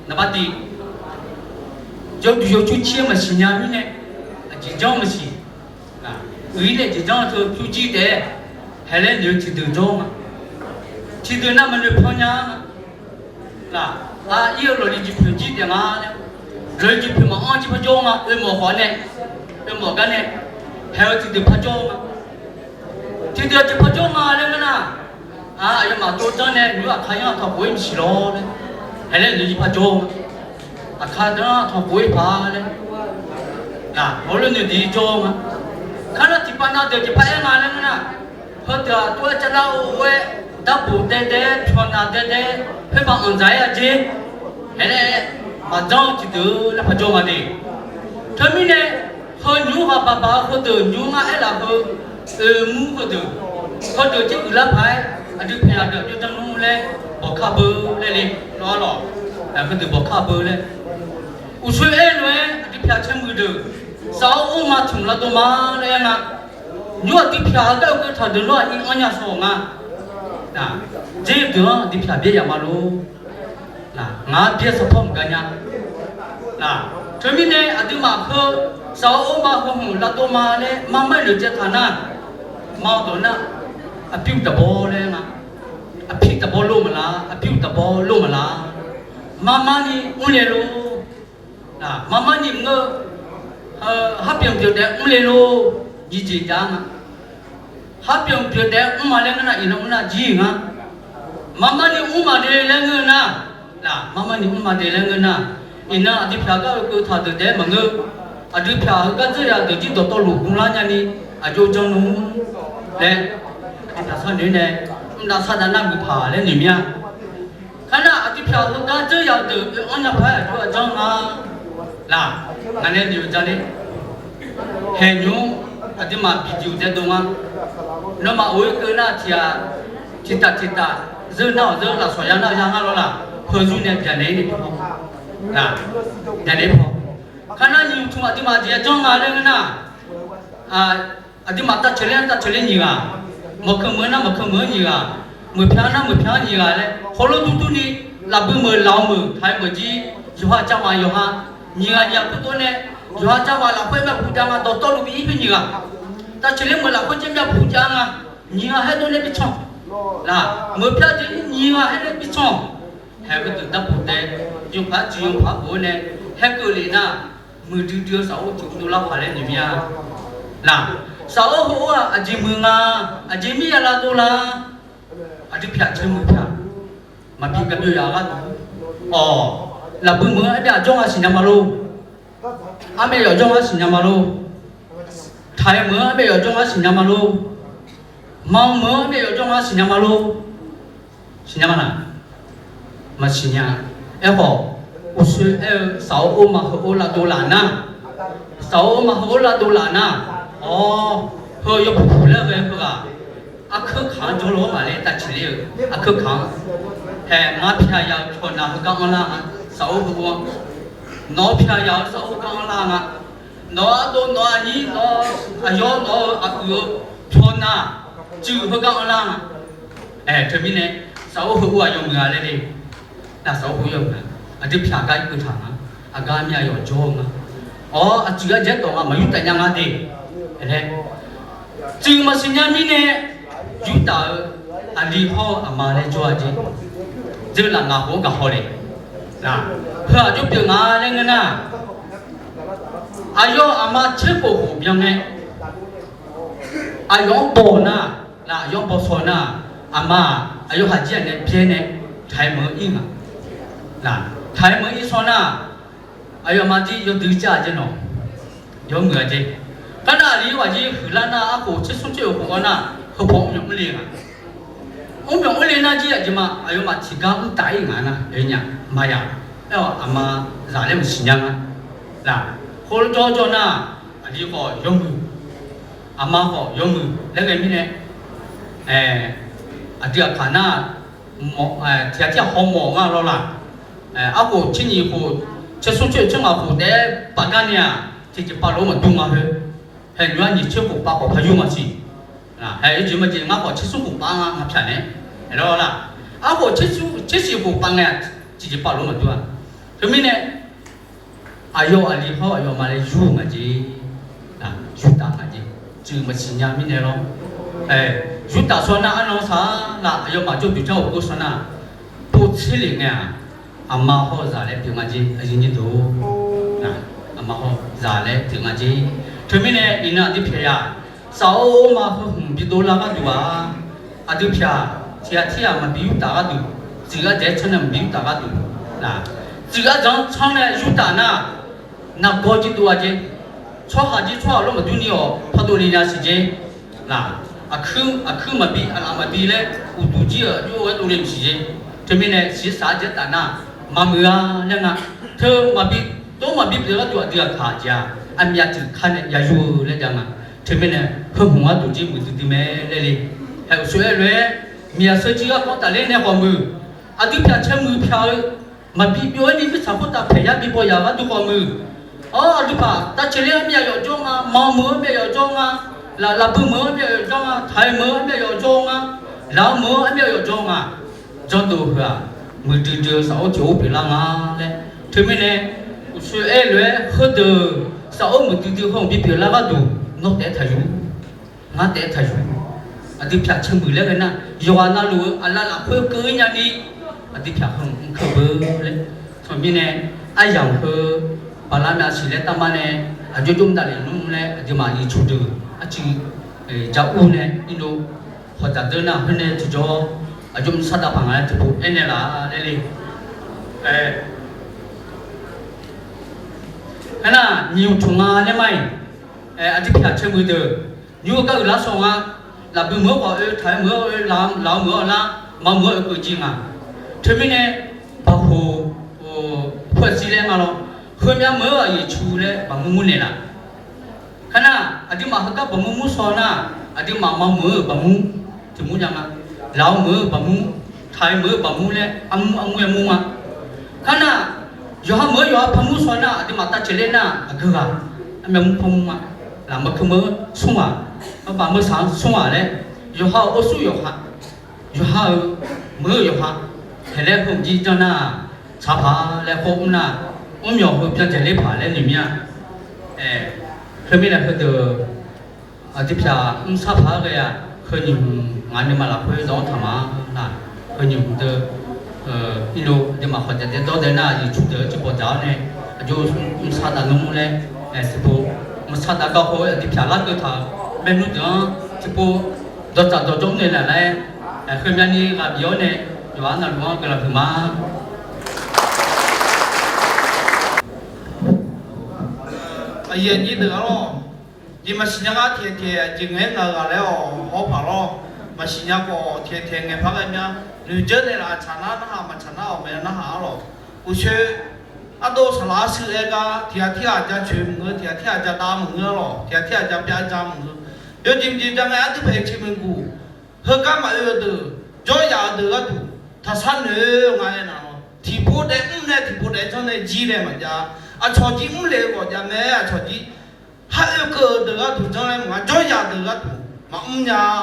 Naqbar tiv, yawduq yawcur cir-aer maqsiq nya mirnae, aqjeq janr maqsiq. Uiq-ir nae jeq janr-eu teu pyur jir taef-aer haelaer noeq-eu tiqdeuq jawr ma. Tiqdeuq nav maqnoeq pan nya-a. Laq, ir-eu lawqli jeq poeq jir taef nga laer, lawqli jeq poeq maqanr jir par jawr nga. Oermawf khawf nae, oermawf gar nae hae-eu tiqdeuq par jawr ma. Tiqdeuq jeq par jawr nga laer ngeur nar, aqyawfmaf tov janr nae nymr aqkar yanr aqtanq khof-ir maqsiq lawr laer, haelaer noeq jir par jawr nga. Aqkar yanr aqtanq khof-ir paq laer, hawlof noeq diq jawr nga. Kar nar tiqpav nav deuq jeq par aer nga laer ngeur nar, heudeuq-aq tov-aer cav lar-eu or-aer, darbof daev daev-aer pyawqnav daev daev-aer khoermaf anqdzaq-aer-a jer. Haelaer maqjanr-eu tiqdeuq laer par jawr nga de. Teumirnae heu nymr ghaq baq baq-eu heudeuq nymr ngar aerlaf heu, oeq mur heudeuq, heudeuq jir uiqlar paq-aer aqdui paqyaq deuq aqjox janr nmr laer bawqkar beu laer le. Nawr-ar lawq, heudeuq bawqkar beu laer. Uqshoe aer lof-aer aqdui pyaq caer muiq deuq, safawr or ma tmq lavdov ma laer aer nga. Nymr aqdui pyaq heugar oekeuv taq deuq nawr-aq ir anr nya shawr-awq nga. Dzer deuq-anr aqdui pyaq byaer yaf ma lor. Ngaq-anr byaer sanqpawr maqgaq nya. Teumirnae aqduimaf heu safawr or ma heu hmq lavdov ma laer marmar-aer noeqtsaev taq nar, ma dawq nar, aqpir uq taqbawr laer nga. Aqpir taqbawr lor maqlaq, aqpir uq taqbawr lor maqlaq. Marmar ni mrle lor. Marmar ni mr-eu, harpyeuf pyeuf taef-aer mrle lor. Nyiq jeq jav-a nga. Harpyeuf pyeuf taef-aer mr ma laer ngeur nar, iqnan mr nar jir-euq nga. Marmar ni mr maqde laer ngeur nar, marmar ni mr maqde laer ngeur nar, iqnan aqdui pyaq gar oekeuv taq deuq taef-aer maqngeur. Aqdui pyaq heugar dzeur yaf deuq jir dawqtawvluf gmlar nyani aqjox janr nmr laer, aqdui pyaq sharnoeq nae mr dav sar dav nar muiq paq laer noeq mir-a. Kar nar aqdui pyaq heugar dzeur yaf-eu deuq oe-anr nya paq-aer aqjox-aer janr nga laq. Ngaq nae noeq-eu jar ler. Haeq nymr aqduimaf bijuq daef dov nga. Nawmaf of-ir keuv nar tiq ghaq tiqtaf tiqtaf zeur nar-awq zeur, lafsawq ya nar ya ngar lawr laq. Heu zmr nae byaqnaeq-ir ni paw, byaqnaeq-ir paw. Kar nar nyiq tmq aqduimaf jeq ya janr nga laer ngeur nar, aqduimaf tavceuq ler-anr tavceuq ler nyiq ghaq, meuq keuv meuq-anr nar meuq keuv meuq-anr nyiq ghaq, meuq pyan-anr nar meuq pyan-anr nyiq ghaq laer hawr lor dur dur ni, lafbui meuq laf-eu meuq taq-aer meuq jir, yawqha cavmaq yawqha nyiq ghaq nyiq ghaq kur dov nae, yawqha cavmaq lafkhoer myav puq jav nga, dawqtawvluf bi-ir khoer nyiq ghaq, tavceuq ler meuq lafkhoer jaer myav puq jav nga, nyiq ghaq haer dov nae bi can laq, meuq pyan jeq nyiq ghaq haer nae bi can. Haeq heudeuq darpoq taef, yawpaq-aer tsuif yawpaq bof-aer nae haer keuv lef nar, muiqdui dui-eu safawr tiq ur dovlar paq laer noeq mir-a. Laq, safawr heu-or-aq aqjeq muiq nga, aqjeq mir ya lavdov la. Aqdui pyaq caer muiq pyaq, maqbi gar byov yaf gharduq. Awq, lafbui meuq-anr armyav jawr nga siqnya ma lor. Armyav yawf jawr nga siqnya ma lor. Taq-aer meuq-anr armyav yawf jawr nga siqnya ma lor. Manq meuq-anr armyav yawf jawr nga siqnya ma lor. Siqnya ma laq? Maqsiqnya. Aerkhawf, uqshoe aer-eu safawr or ma heu or lavdov laf nar, safawr or ma heu or lavdov laf nar, awr, heu yawpuq puq laer ghae-eu heughaq, arkeur kaq-anr jawr lof-aer maqle, tavceuq ler-eu arkeur kaq-anr. Haeq, ngar pyaq yaf-euq pyawqnav heugar anrlar nga. Safawr heu-anr, nawq-eu pyaq yaf-euq safawr heugar anrlar nga. Nawq-eu ardov, nawq-eu aqnyir, nawq-eu aqyawf, nawq-eu aqguiq-eu pyawqnav cuiv heugar anrlar nga. Aer, teumirnae, saflar heu ur-aq yawmuiq-a laer le. Nar saflar heu yawmuiq-a. Aqdui pyaq gar irkeuv taq nga. Aqgar mir-aq yawqjawr-eu nga. Awr, aqcuiv ardzaeq dawq nga maqyur taf nya nga de. Aer, tsuif maqsiq nya mirnae, yurtaf-eu aqli hawr-eu aqma laer jawr-a jeq. Dzeurlaf ngaq khof-anr gaq haw le. Heu-aq jawr pyeuf nga laer ngeur nar, aqyawf aqma tserkhof khof byan ngae, aqyawf-anr baw nar, nar aqyawf-anr baw shaw nar, aqma-aq aqyawf haq jir-aq nae byaer nae taq-aer meuq-eu ir nga. Taq-aer meuq-eu ir shaw nar, aqyawf aqma jir yawdui jar-a jeq nawq, yawmuiq-a jeq. Garnav aqli yawhaq jir huiqlar nar, arkhof tser smr tser-euq khof-awr nar, heupaw mr myanq mr le nga. Mr myanq mr le nar jir aqjeq ma, aqyawfmaf tiqgar mr taf-ir nga nar, aer nya maqya. Aer-awq aqma zaq laer maqsiq nya nga. Laq, khoerlof jawr jawr nar, aqli khawf yawmuiq, aqma khawf yawmuiq laer ghae mirnae, aqdui aqkaq nar, tiq ghaq tir ghaq hawmawf nga lawr laq. Arkhof tser nyiq khof, tser smr tser-eu tser ngaq khof taef-aer paf gar ni-aq, tiqjeq pavlof-anr maqdur nga khoer. Haeq nymr-ar nyiq tser khof pav khawf pav yur maqsiq. Haeq-eu jeq maqjeq ngar khawf tser smr khof pav nga ngaq pyaq nae. Aer lawr laq. Arkhof tser siq khof pav ngae-aq, tiqjeq pavlof-anr maqdur-a. Teumirnae, aqyawf aqli hawr aqyawf aqma laer yur-eu nga jeq. Yurtaf nga jeq. Tsuif maqsiq nya mirnae lawr. Yurtaf shaw nar arnan saq-ar laf, aqyawfmaf jawrduq jar-awq geur shaw nar, povtser lef ngae-aq, aqma hawr-eu zaq laer pyeuf nga jeq, aqyuif nyir deuq-or. Aqma hawr-eu zaq laer pyeuf nga jeq. Teumirnae iqnan aqdui pyaq yaq, saflar-or ma heu hmq bidov lar gharduq-aq, aqdui pyaq tiq ghaq tir ghaq maqbi yurtaf gharduq, tsuif ardzaeq-aer tsanr nae maqbi yurtaf gharduq, tsuif ardzaeq-anr tsanr nae yurtaf nar, nargawr jir dov-a jeq. Tsawrhaq jir tsawrhaq lawr maqdur ni-awq, pardov le nya siq jeq. Laq, aqkuir maqbi aqlaf maqbi laer uqduq jir-euq aqjox-aer dovle maqsiq jeq. Teumirnae shiqshaq-aer dzaeq taf nar, maqmuiq-a laer nga. Teu maqbi, dov maqbi pyeuf gharduq aqdui aqkaq jeq-aq, aqmyav tsuif kar nae ya yur-eu laer jav nga. Teumirnae heu hmq gharduq jir muiqdui dui mae laer le. Haeq uqshoe aer lof-aer, miqyaq sheu jir garkawv tafler nae khawf muiq, aqdui pyaq caer muiq pyaq-eu, maqbi byov-aer ni mirtsaq khoertav paeq yar bi baw yaq gharduq khawf muiq. Awr, aqduiqpaq tav caevler-anr myav yawf jawr nga, mawq meuq-anr myav yawf jawr nga, laf laf bui meuq-anr myav yawf jawr nga, taq-aer meuq-anr myav yawf jawr nga, laf-awr meuq-anr myav yawf jawr nga. Janrdov heu-aq, muiqdui dui-eu saflar tiq ghaq-or pyeuflar nga laer. Teumirnae, uqshoe aer lof-aer heudeuq, saflar muiqdui dui heu-anr bi pyeuflar gharduq, nawr taef-aer taqyur, ngar taef-aer taqyur. Aqdui pyaq caer muiq laer ghae nar, yawqghaq navluf-eu aqlaf lafkhoer keuv-ir nyani, aqdui pyaq heu-anr keuv beu laer. Teumirnae, aryamq heu baqlar myav siq laer tavmar nae, aqjox jov mr davlef nmr laer aqduimaf yiqcuq deuq arcuiv ja ur nae irdov hawq dzaq deur nar khoer nae tiqjawr, aqjox mr sar dav paq nga laer tiqpov aernaeq laf laer le. Aernar, nyiq hmq tmq nga laer ma-iq, aqdui pyaq caer muiq deuq, nymr-eu gar uiqlar shawr nga. Laf bui meuq-anr khawf oe, taq-aer meuq-anr oe, laf-awr meuq-anr oe lar, mawq meuq-anr oe keuv jir nga. Teumirnae, baqhoq poer-aq shir laer nga lawr, heumyav meuq-anr aqyuif cu laer baqmur mur naeqlaf. Kar nar, aqduimaf heugar baqmur mur shaw nar, aqduimaf mawq meuq-anr-euq baqmur tiq mur jav nga. Laf-awr meuq-anr-euq baqmur, taq-aer meuq-anr-euq baqmur laer armur armur-aer mur ma. Kar nar, yawqha meuq-anr yawqha par mur shaw nar, aqduimaf tav caevler nar aqgeu ghaq armyav mur par mur ma. Laf meuq keu meuq-anr smr ghaq, maqbaf meuq saq-anr smr ghaq laer, yawqha-euq or sur yawqha, yawqha-euq meuq-eu yawqha, haeq laer heu-anr jir janr nar, tsaq paq laer khawf mr nar, mr myawq heu byan dzaeq ler paq laer noeq mir-a. Khoermirnae heudeuq aqdui pyaq mr sar paq-aer ghae-aq, heu nyiq hmq ngaq nuima lafkhoer zawr-anr taq ma nar, heu nyiq hmq deuq, irdov aqduimaf khawf daef daef dawr daef nar, yiqcuq deuq-anr tiqpawf dzaq-awr nae, aqjox mr sar dav nmr laer, tiqpov mr sar dav gar khoer aqdui pyaq larkeuv taq-euq maernmr deuq-anr tiqpov dawqtsaf dawqjawr naeq laf laer, heumyav ni ghaq bif-awr nae, yawqha navluf-anr guiqlanq huiq ma. Aqyuif aqnyir deuq-a lor, jeq maqsiq nya gar tiqghaq tiqghaq jeq ngaeq-aer ngaq-eu ghaq laer-awq hawr paq lor. Maqsiq nya khawf tiqghaq tiqghaq ngaeq paq ghae mya. Noeqdzeur naeqlaf tsaq nar narhaq, maqtsaq nar awq maeq-a narhaq-ar lor. Uqshoe ardov saqlaq arshuir aer gar tiqghaq tirghaq ja coeq maqngeur, tiqghaq tirghaq ja dav maqngeur-ar lor, tiqghaq tirghaq ja pyav ja maqngeur. Yawjeq jeq ja ngae aqdui paeq ceq maeqguq, heugar maqoe-eu deuq, jawryaq-eu deuq gharduq taqshar noeq-eu nga aer nar lor. Tiqpov daef mr nae tiqpov daef janr nae jir nae maqjav. Aqcawq jir mr le-eu khawf jav mae, aqcawq jir har oekeuv-eu deuq gharduq janr laer maqnga, jawryaq deuq gharduq maqmr nya-a.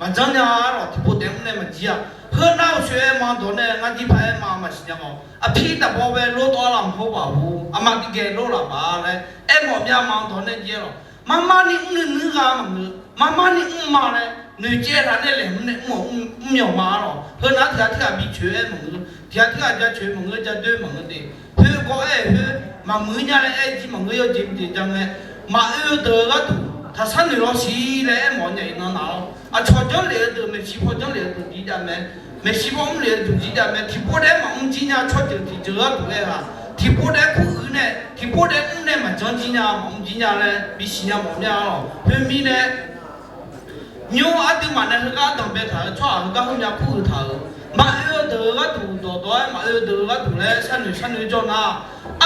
maqjanr nya-a lawq. Tiqpov taef-aer mrnae maqjir-a. Heu nar uqshoe aer ma dawq nae ngar jir paq-aer ma maqsiq nya-awq. Aqpir taqbaw bae lor tawv-a laf maqhawr baf-or, aqma tiqgaeq lor laf baf laer aermawf mya ma dawq nae jir-aer lawq. Marmarni mrnuiv nuir gha maqngeur, marmarni mrma laer noeqcaev taq nae laeqhmq nae mr-awq, mr-awq ma-a lawq. Heu nar tiqghaq tirghaq bi coeq-aer maqngeur, tiqghaq tirghaq ja coeq maqngeur, ja doer maqngeur de. Khoergawr aer-eu khoer maqmuiq nya laer aer jir maqngeur, yawjeq mqjeq ja ngae, maqoe-eu deuq-eu gharduq taqsar noeq lawr siq laer aermawf nya iqnan naq-awr, aqcawq janrlef-eu deuq maeqshi paw janrlef-eu deuq jir jav mae, maeqshi paw mrlef-eu deuq jir jav mae. Tiqpov daef-aer maqmr jir nya tsawrjeuq tiqjeuq gharduq aer-aq, tiqpov daef-aer kur uiq nae, tiqpov daef-aer mr nae maqjanr jir nya maqmr jir nya laer bisiq nya mawf mya-a lawq. Khoermirnae, nymr aqduimaf nae heugar danqbae taq-eu tsawrhaq heugar heumya kur uiq taq-euq, maqoe-eu deuq-eu gharduq dawqdawq-aer maqoe-eu deuq-eu gharduq laer sharnoeq sharnoeq jawr nar,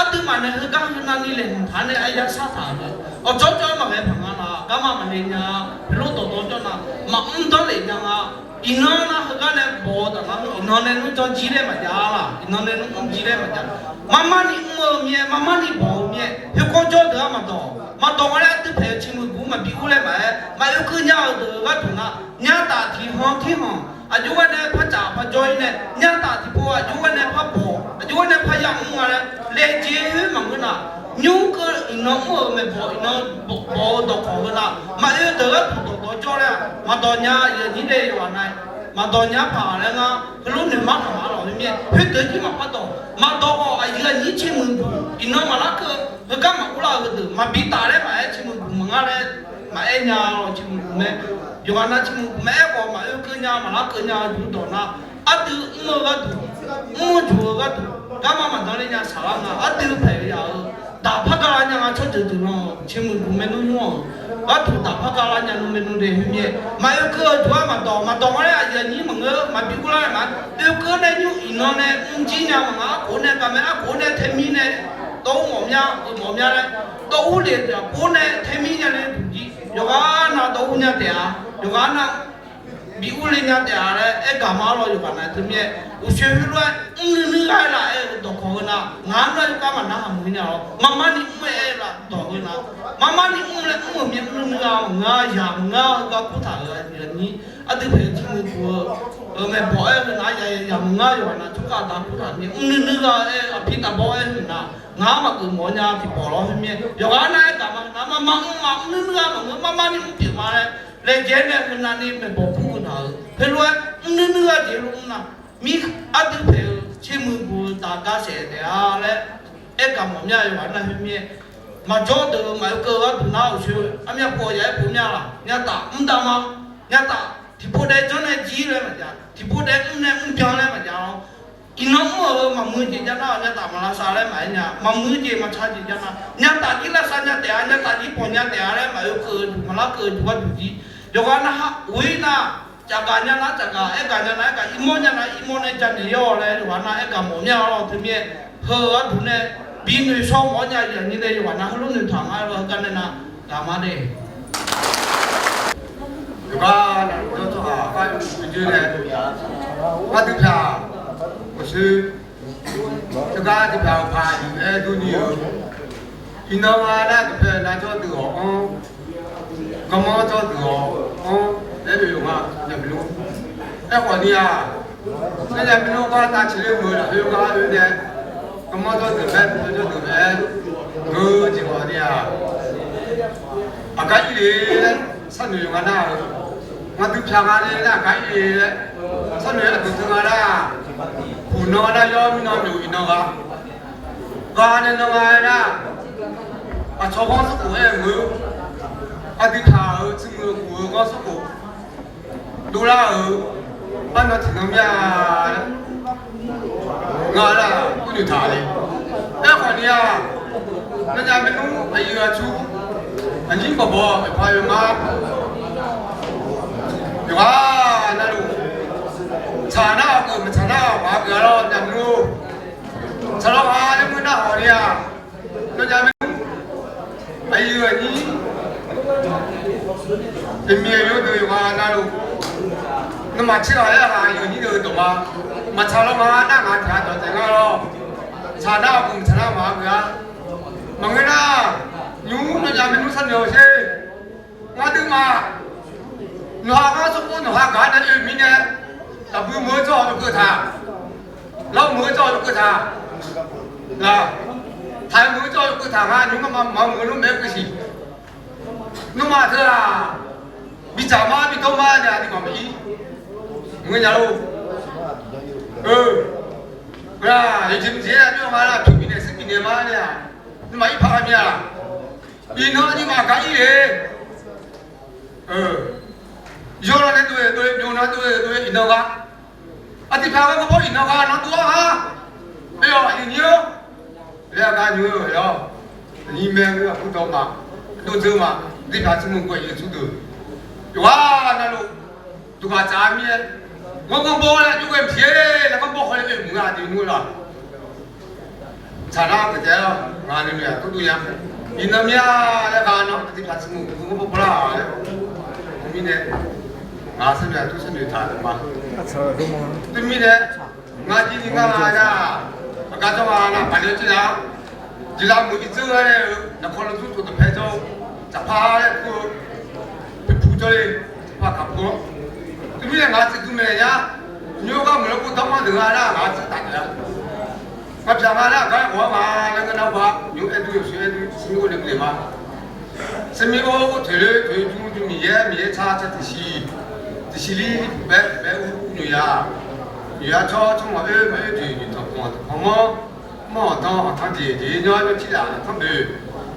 aqduimaf nae heugar heunavni laeqhmq taq nae aryar sar taq-euq, awqjawr jawr-aer maqghae paq nga laf, garma maqle nya, heulof dawqdawr jawr nar, maqmr danr lef nya nga. Iqnan nar heugar nae bawq-eu taf nar, iqnan nae nmr janr jir laer maqjav laf, iqnan nae nmr mr jir laer maqjav. Marmarni mr-eu mir-aer, marmarni bawq-eu mir-aer, khoerkawv jawr deuq-anr maqdawq, maqdawq nga laer aqdui paeq-eu ciqmuiq guq maqbi ur laer maqaer, maqoe keuv nya-euq deuq-eu gharduq nar, nyataf tiq han tirhanq aqjox ghaer nae par caf par jawr-ir nae, nyataf tiqpov aqjox ghaer nae par bawq, aqjox ghaer nae par yamr nga laer laejae khoer maqngeur nar, nymr keuv iqnan mr-euq maeqbawq iqnan bawq-eu dawqkawq heu nar, maqoe-eu deuq gharduq dawqdawr jawr laer-aq, maqdawq nya aqyuif aqnyir dae yawqghaq nav maqdawq nya paq laer ngar heulof noeqmar taq ma lawq. Khoermirnae khoerdeuq jir maqpar dawq, maqdawq khawf aqyuif aqnyir ciqmuiq guq iqnan maqlar keuv, heugar maqur lar-eu heudeuq maqbi taf laer maqaer, ciqmuiq guq maqngar laer maqaer nya-awq. Ciqmuiq guq mae, yawqghaq nav ciqmuiq guq mae aerkhawf maqoe keuv nya maqlar keuv nya-eu dawq nar, aqdui mr-eu gharduq, mr-eu juq-eu gharduq, garma maqdan ler nya saqlar nga. Aqdui paeq-eu yaf-euq daq par gar lar nya nga. Tsawrjeuq deuq lan-awq, ciqmuiq guq maernmr nmr-awq, gharduq daq par gar lar nya nmr maernmr de. Khoermirnae maqoe keuv-eu juq-ar maqdawq, maqdawq nga laer aqyuif aqnyir maqngeur maqbi ur lar-aer ma. Oe keuv nae nymr iqnan nae mr jir nya maqnga. Arkhof nae gaqmae, arkhof nae tae mir nae dawr-ur mawf mya, uiq mawf mya laer dawr-ur lef deuq-aq, khof nae tae mir nya le duq jir yawqghaq nav dawr-ur nya taef-a, yawqghaq nav bi ur le nya taef-a laer aer gaq ma lawq. Yawqghaq nav teumirnae uqshoe heulof-aer mrnuir nuir gha-aer laf aer-eu dawqkawq heu nar, ngaq-anr nar yawkar maqnar haq muiq nya-awr, marmarni mr-aer aer-eu laf dawq heu nar, marmarni mr laer mr-euq mir mrnuir nuir gha maqnga, yaq maqnga heugar kur taq-euq aqyuif aqnyir aqdui paeq-eu ciqmuiq guq-eu maeqbawq aer-eu nar, yaq yaq maqnga yawqghaq nav tsawrkhav daq kur taq mir mrnuir nuir gha-aer aqpir taqbawr aer-eu nar, ngaq-anr maqgeuf mawf nya tiqpawf lawr. Khoermirnae yawqghaq nav aer gaq ma nar, marmar mr ma mrnuir nuir gha maqngeur, marmarni mr pyeuf ma laer laejae nae heunavni maeqbawq kur-eu nar-euq heulof-aer mrnuir nuir gha jeq lof mr nar, mir aqdui paeq-eu ciqmuiq guq-eu daq gar saef taef-a laer aer gaq mawf mya. Yawqghaq nav khoermirnae maqjawr deuq-eu maqoe keuv-eu gharduq nar, uqshoe armyav pov-awr ya aer pov mya laf. Nyataf mr dav ma, nyataf tiqpov daef janr nae jir laer maqjav, tiqpov daef mr nae mr byan laer maqjav-awr, iqnan mr-euq heu maqmuiq jeq jav nar, nyataf maq lavsav laer maqaer nya, maqmuiq jeq maqtsaq jeq jav nar, nyataf jir lavsav nya taef-a, nyataf jir pawq nya taef-a laer maqoe keuv-eu juq maqlar keuv-eu juq gharduq jir, yawqghaq nav ha ghoe-ir nar, cafgaq nya nar cafgaq, aergaq nya nar aergaq, irmawr nya nar irmawr nae janaeq-awq laer yawqghaq nav aergaq mawf mya-awr lawr. Teumirnae heu-eu gharduq nae bi noeqshawr mawf-awr nya yaq nyi nae yawqghaq nav heulof noeqtaq nga-aer lawr heugar nae nav gaq ma de. Yawqgar navluf jawr tsawrhaq gar yawmuiq joer nae, aqdui pyaq-aq, uqshoe teugar dui pyaq-euq paq-iq aer durni-eu, iqnan nga nar dawqpae nar jawr deuq-awq anr, garmanr jawr deuq-awq anr laer oe-euq nga. Nya maernmr aerkhawf ni-aq, nar nya maernmr gar tavciq ler muiq-eu lafkhoer gar oe nae, garmanr jawr deuq laer, dawqpae jawr deuq laer, ngeur-eu jeq khawf ni-aq, aqgar ir le laer sharnoeq yawqghaq nar-euq, ngaq dui pyaq nga le nar aqgar ir le laer sharnoeq-aer aqdui teu nga nar, uqnan nar yawr mirnan noeq iqnan gha, gha nae nan nga aer nar, aqcawq ghanr smrkhof aer-eu ngeur, aqdui pyaq-euq ciqmuiq-eu khof-eu ghanr smrkhof dovlar-euq arnan tiqnan mya-a. Ngar nar kurnoeq taq le. Aerkhawf ni-aq, nar nya maernmr aqyuif aqtsu, aqnyir bawqbawq maeqpaq yawqngar, yawqghaq navluf, tsaq nar-awq geuf, maqtsaq nar-awq maqha geuf-a lawr nya maernmr-or. Tsaqlawq ha laer ngeur nar hawq ni-aq, nar nya maernmr aqyuif aqnyir, aqmiq aqyawr deuq yawqghaq navluf, nawmaf tser ghaq laer ghaq aqyuif aqnyir deuq dawq ma. Maqtsaq lawr ma nar ngaq tiq ghaq dawq taef ngar lawr. Tsaq nar-awq geuf, maqtsaq nar-awq maqha geuf-a. Maqngeur nar, nymr nar nya maernmr sharnoeq-awq sher. Ngar duimaf, nawq-aq ngar sawrkor Nawqha gaq-anr nae oe-eu mirnae, lafbui meuq-eu jawr-awq yawkeuv taq, lawr meuq-eu jawr-awq yawkeuv taq, laq, taq-eu meuq-eu jawr-awq yawkeuv taq nga. Nymq-mr ma maqmeuq-eu lof-aer keuvsiq. Nawmaf teu-aq, bidzaq ma, bidawr ma nae aqduimaf maqir. Ngeur nya lor. Eu, ghaq, yawjeq maqjeq-aer aqjox nga lar, pyuq bifnaeq shuir bifnaeq ma nae-aq, nawmaf irpaq gha mya laq. Iqnan aqduimaf gar ir-e. Yawlanr nae dov-eu dov-eu, yawlanr dov-eu dov-eu iqnan gha. Aqduimaf gar gawrbaw iqnan gha nan dov-ar ghaq. Aer-awq aqyuif nyir-or. Laer-a gar nymr-eu lawr. Aqnyir maer-eu aqbur dawq ma, dov dzeur ma, aqduimaf tsawrmyanr gawq-ir-eu tsawrdeuq yawqghaq navluf, duqghaq tsaf-a mir-aer, ghanrganr bawr laer yawghae maqsiq-aer laer ghanrganr bawr haw-aer oe mq nga aqdui nymr laq. Tsaqlar-eu geuf taef-aer lawr, ngaq nuinoeq-aq turdov nya. Iqnan mir-a laer gha nan aqduimaf tsawrmyanr ghanrganr bawr bawrlar-a laer. Teumirnae, ngaq sharnoeq-aq tov sharnoeq taq-euq ma. Teumirnae, ngar jir ni ngar-a nar, aqgar jawr nga nar paqle-eu jir nar, jeqlar muiq-ir dzeur-aer-eu, naqkawr lawrdzur tov dawqpae jawr-eu, tsaqpar laer kur-eu, pirpu jawrle, tsaqpar kaq pu-awr, teumirnae ngaq tseqdui maeq nya, nymr gar muiq-eu kov dawr-anr deuq nga nar ngaq tseq taf taef-a. Ngaq pyaq nga nar aqgar-aer ghawq-ar nga laer ngeur nar ba, nymr aer dur yawshuif aer dur smir or nae bile ma. Smir or toeq loer toeq jmr jmr Miqyaer, Miqyaer tsar tsar tiqsiq, tiqsiq lir baer baer ur ur nyoeq ya. Nyoeq ya tsawr tsawrmawq oer maqoer jeq jeq tanqpanq tanqpanq manr, manr-anq tanq anqtanq jeq jeq nyanr nymr tirlaf tanqboeq,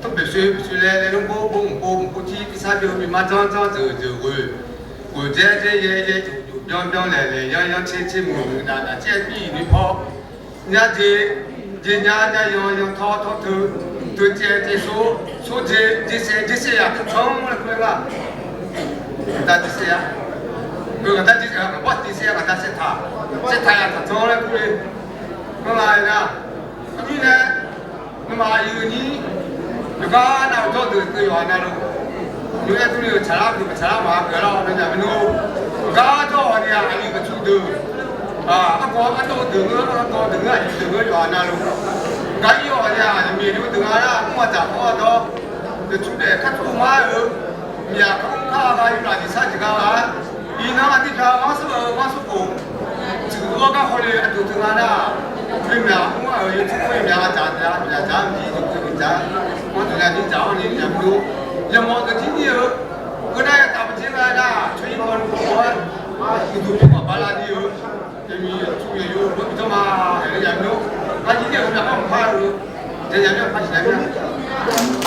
tanqboeq soe boeq soe laer laer lmr bor bor mq bor mq bor tir tirsar jov bi mar janr janr dzeuq dzeuq ghoeq, ghoeq dzaer dzaer yaer yaer jov jov byanr byanr laeq laeq yanr yanr tser tser muiq muiq daq daq caer bir iq noer paw Nyar dzer, dzer nyar, nyar yan, yan tawr, tawr teu, teu caev, caev sor, sor dzer, dzer saev, dzer saev yaq taqtsanr laer kur-aer ghaq. Ghaqda dzer saev yaq, ghaqda dzer saev yaq, ghaqbawr dzer saev yaq, ghaqda saev taq, saev taq yaq taqtsanr laer kur-eu. Ngar nga-aer nar, teumirnae, nawmaf aqyuif nyir, yawqgar nav-eu jawr deuq teu yawqha navluf, nymr aer durni-euq tsaqlar deuq maqtsaqlar maqghae lar-awr nae nya mirnor, gar jawr-awq ni-aq aqyuif maqtsu deuq, arkawv ardawv deuq ngeur, arkawv deuq ngeur, aqyuif deuq ngeur yawqha navluf, gar ir-awq ni-aq aqyuif maqtsu deuq nga nar mr-aq dzaq khawr-a dawr, deuq tsu daef kar tsu mar-eu, myaq kar kar-a gar yawlaf jeqsar jeqgar-a, iqnan aqdui pyaq-eu ghanr shar-eu ghanr shar khof, tsuif-awr gar hawle aqdui teu nga nar, khoermyaq mr-a-euq yawtsir khoermyaq aqdzaq aqdzaq aqdzaq-anr jir deuq teu dzaq, manr deuq nya jir dzaq-awr ni nya mr-or, yamawf deuq jir ni-eu, khoernar yataf baqdzer nga nar tsawryir mawrlu khawf-aer, uqduq pyur maqbala ni-eu, yawmiq yawtsu yawyo lor bi danr ma, haeq-eu nya mr-or, ngar jir ni-eu myaq par maqpar-eu, jaeq nya mir-a par siqnya mir-a.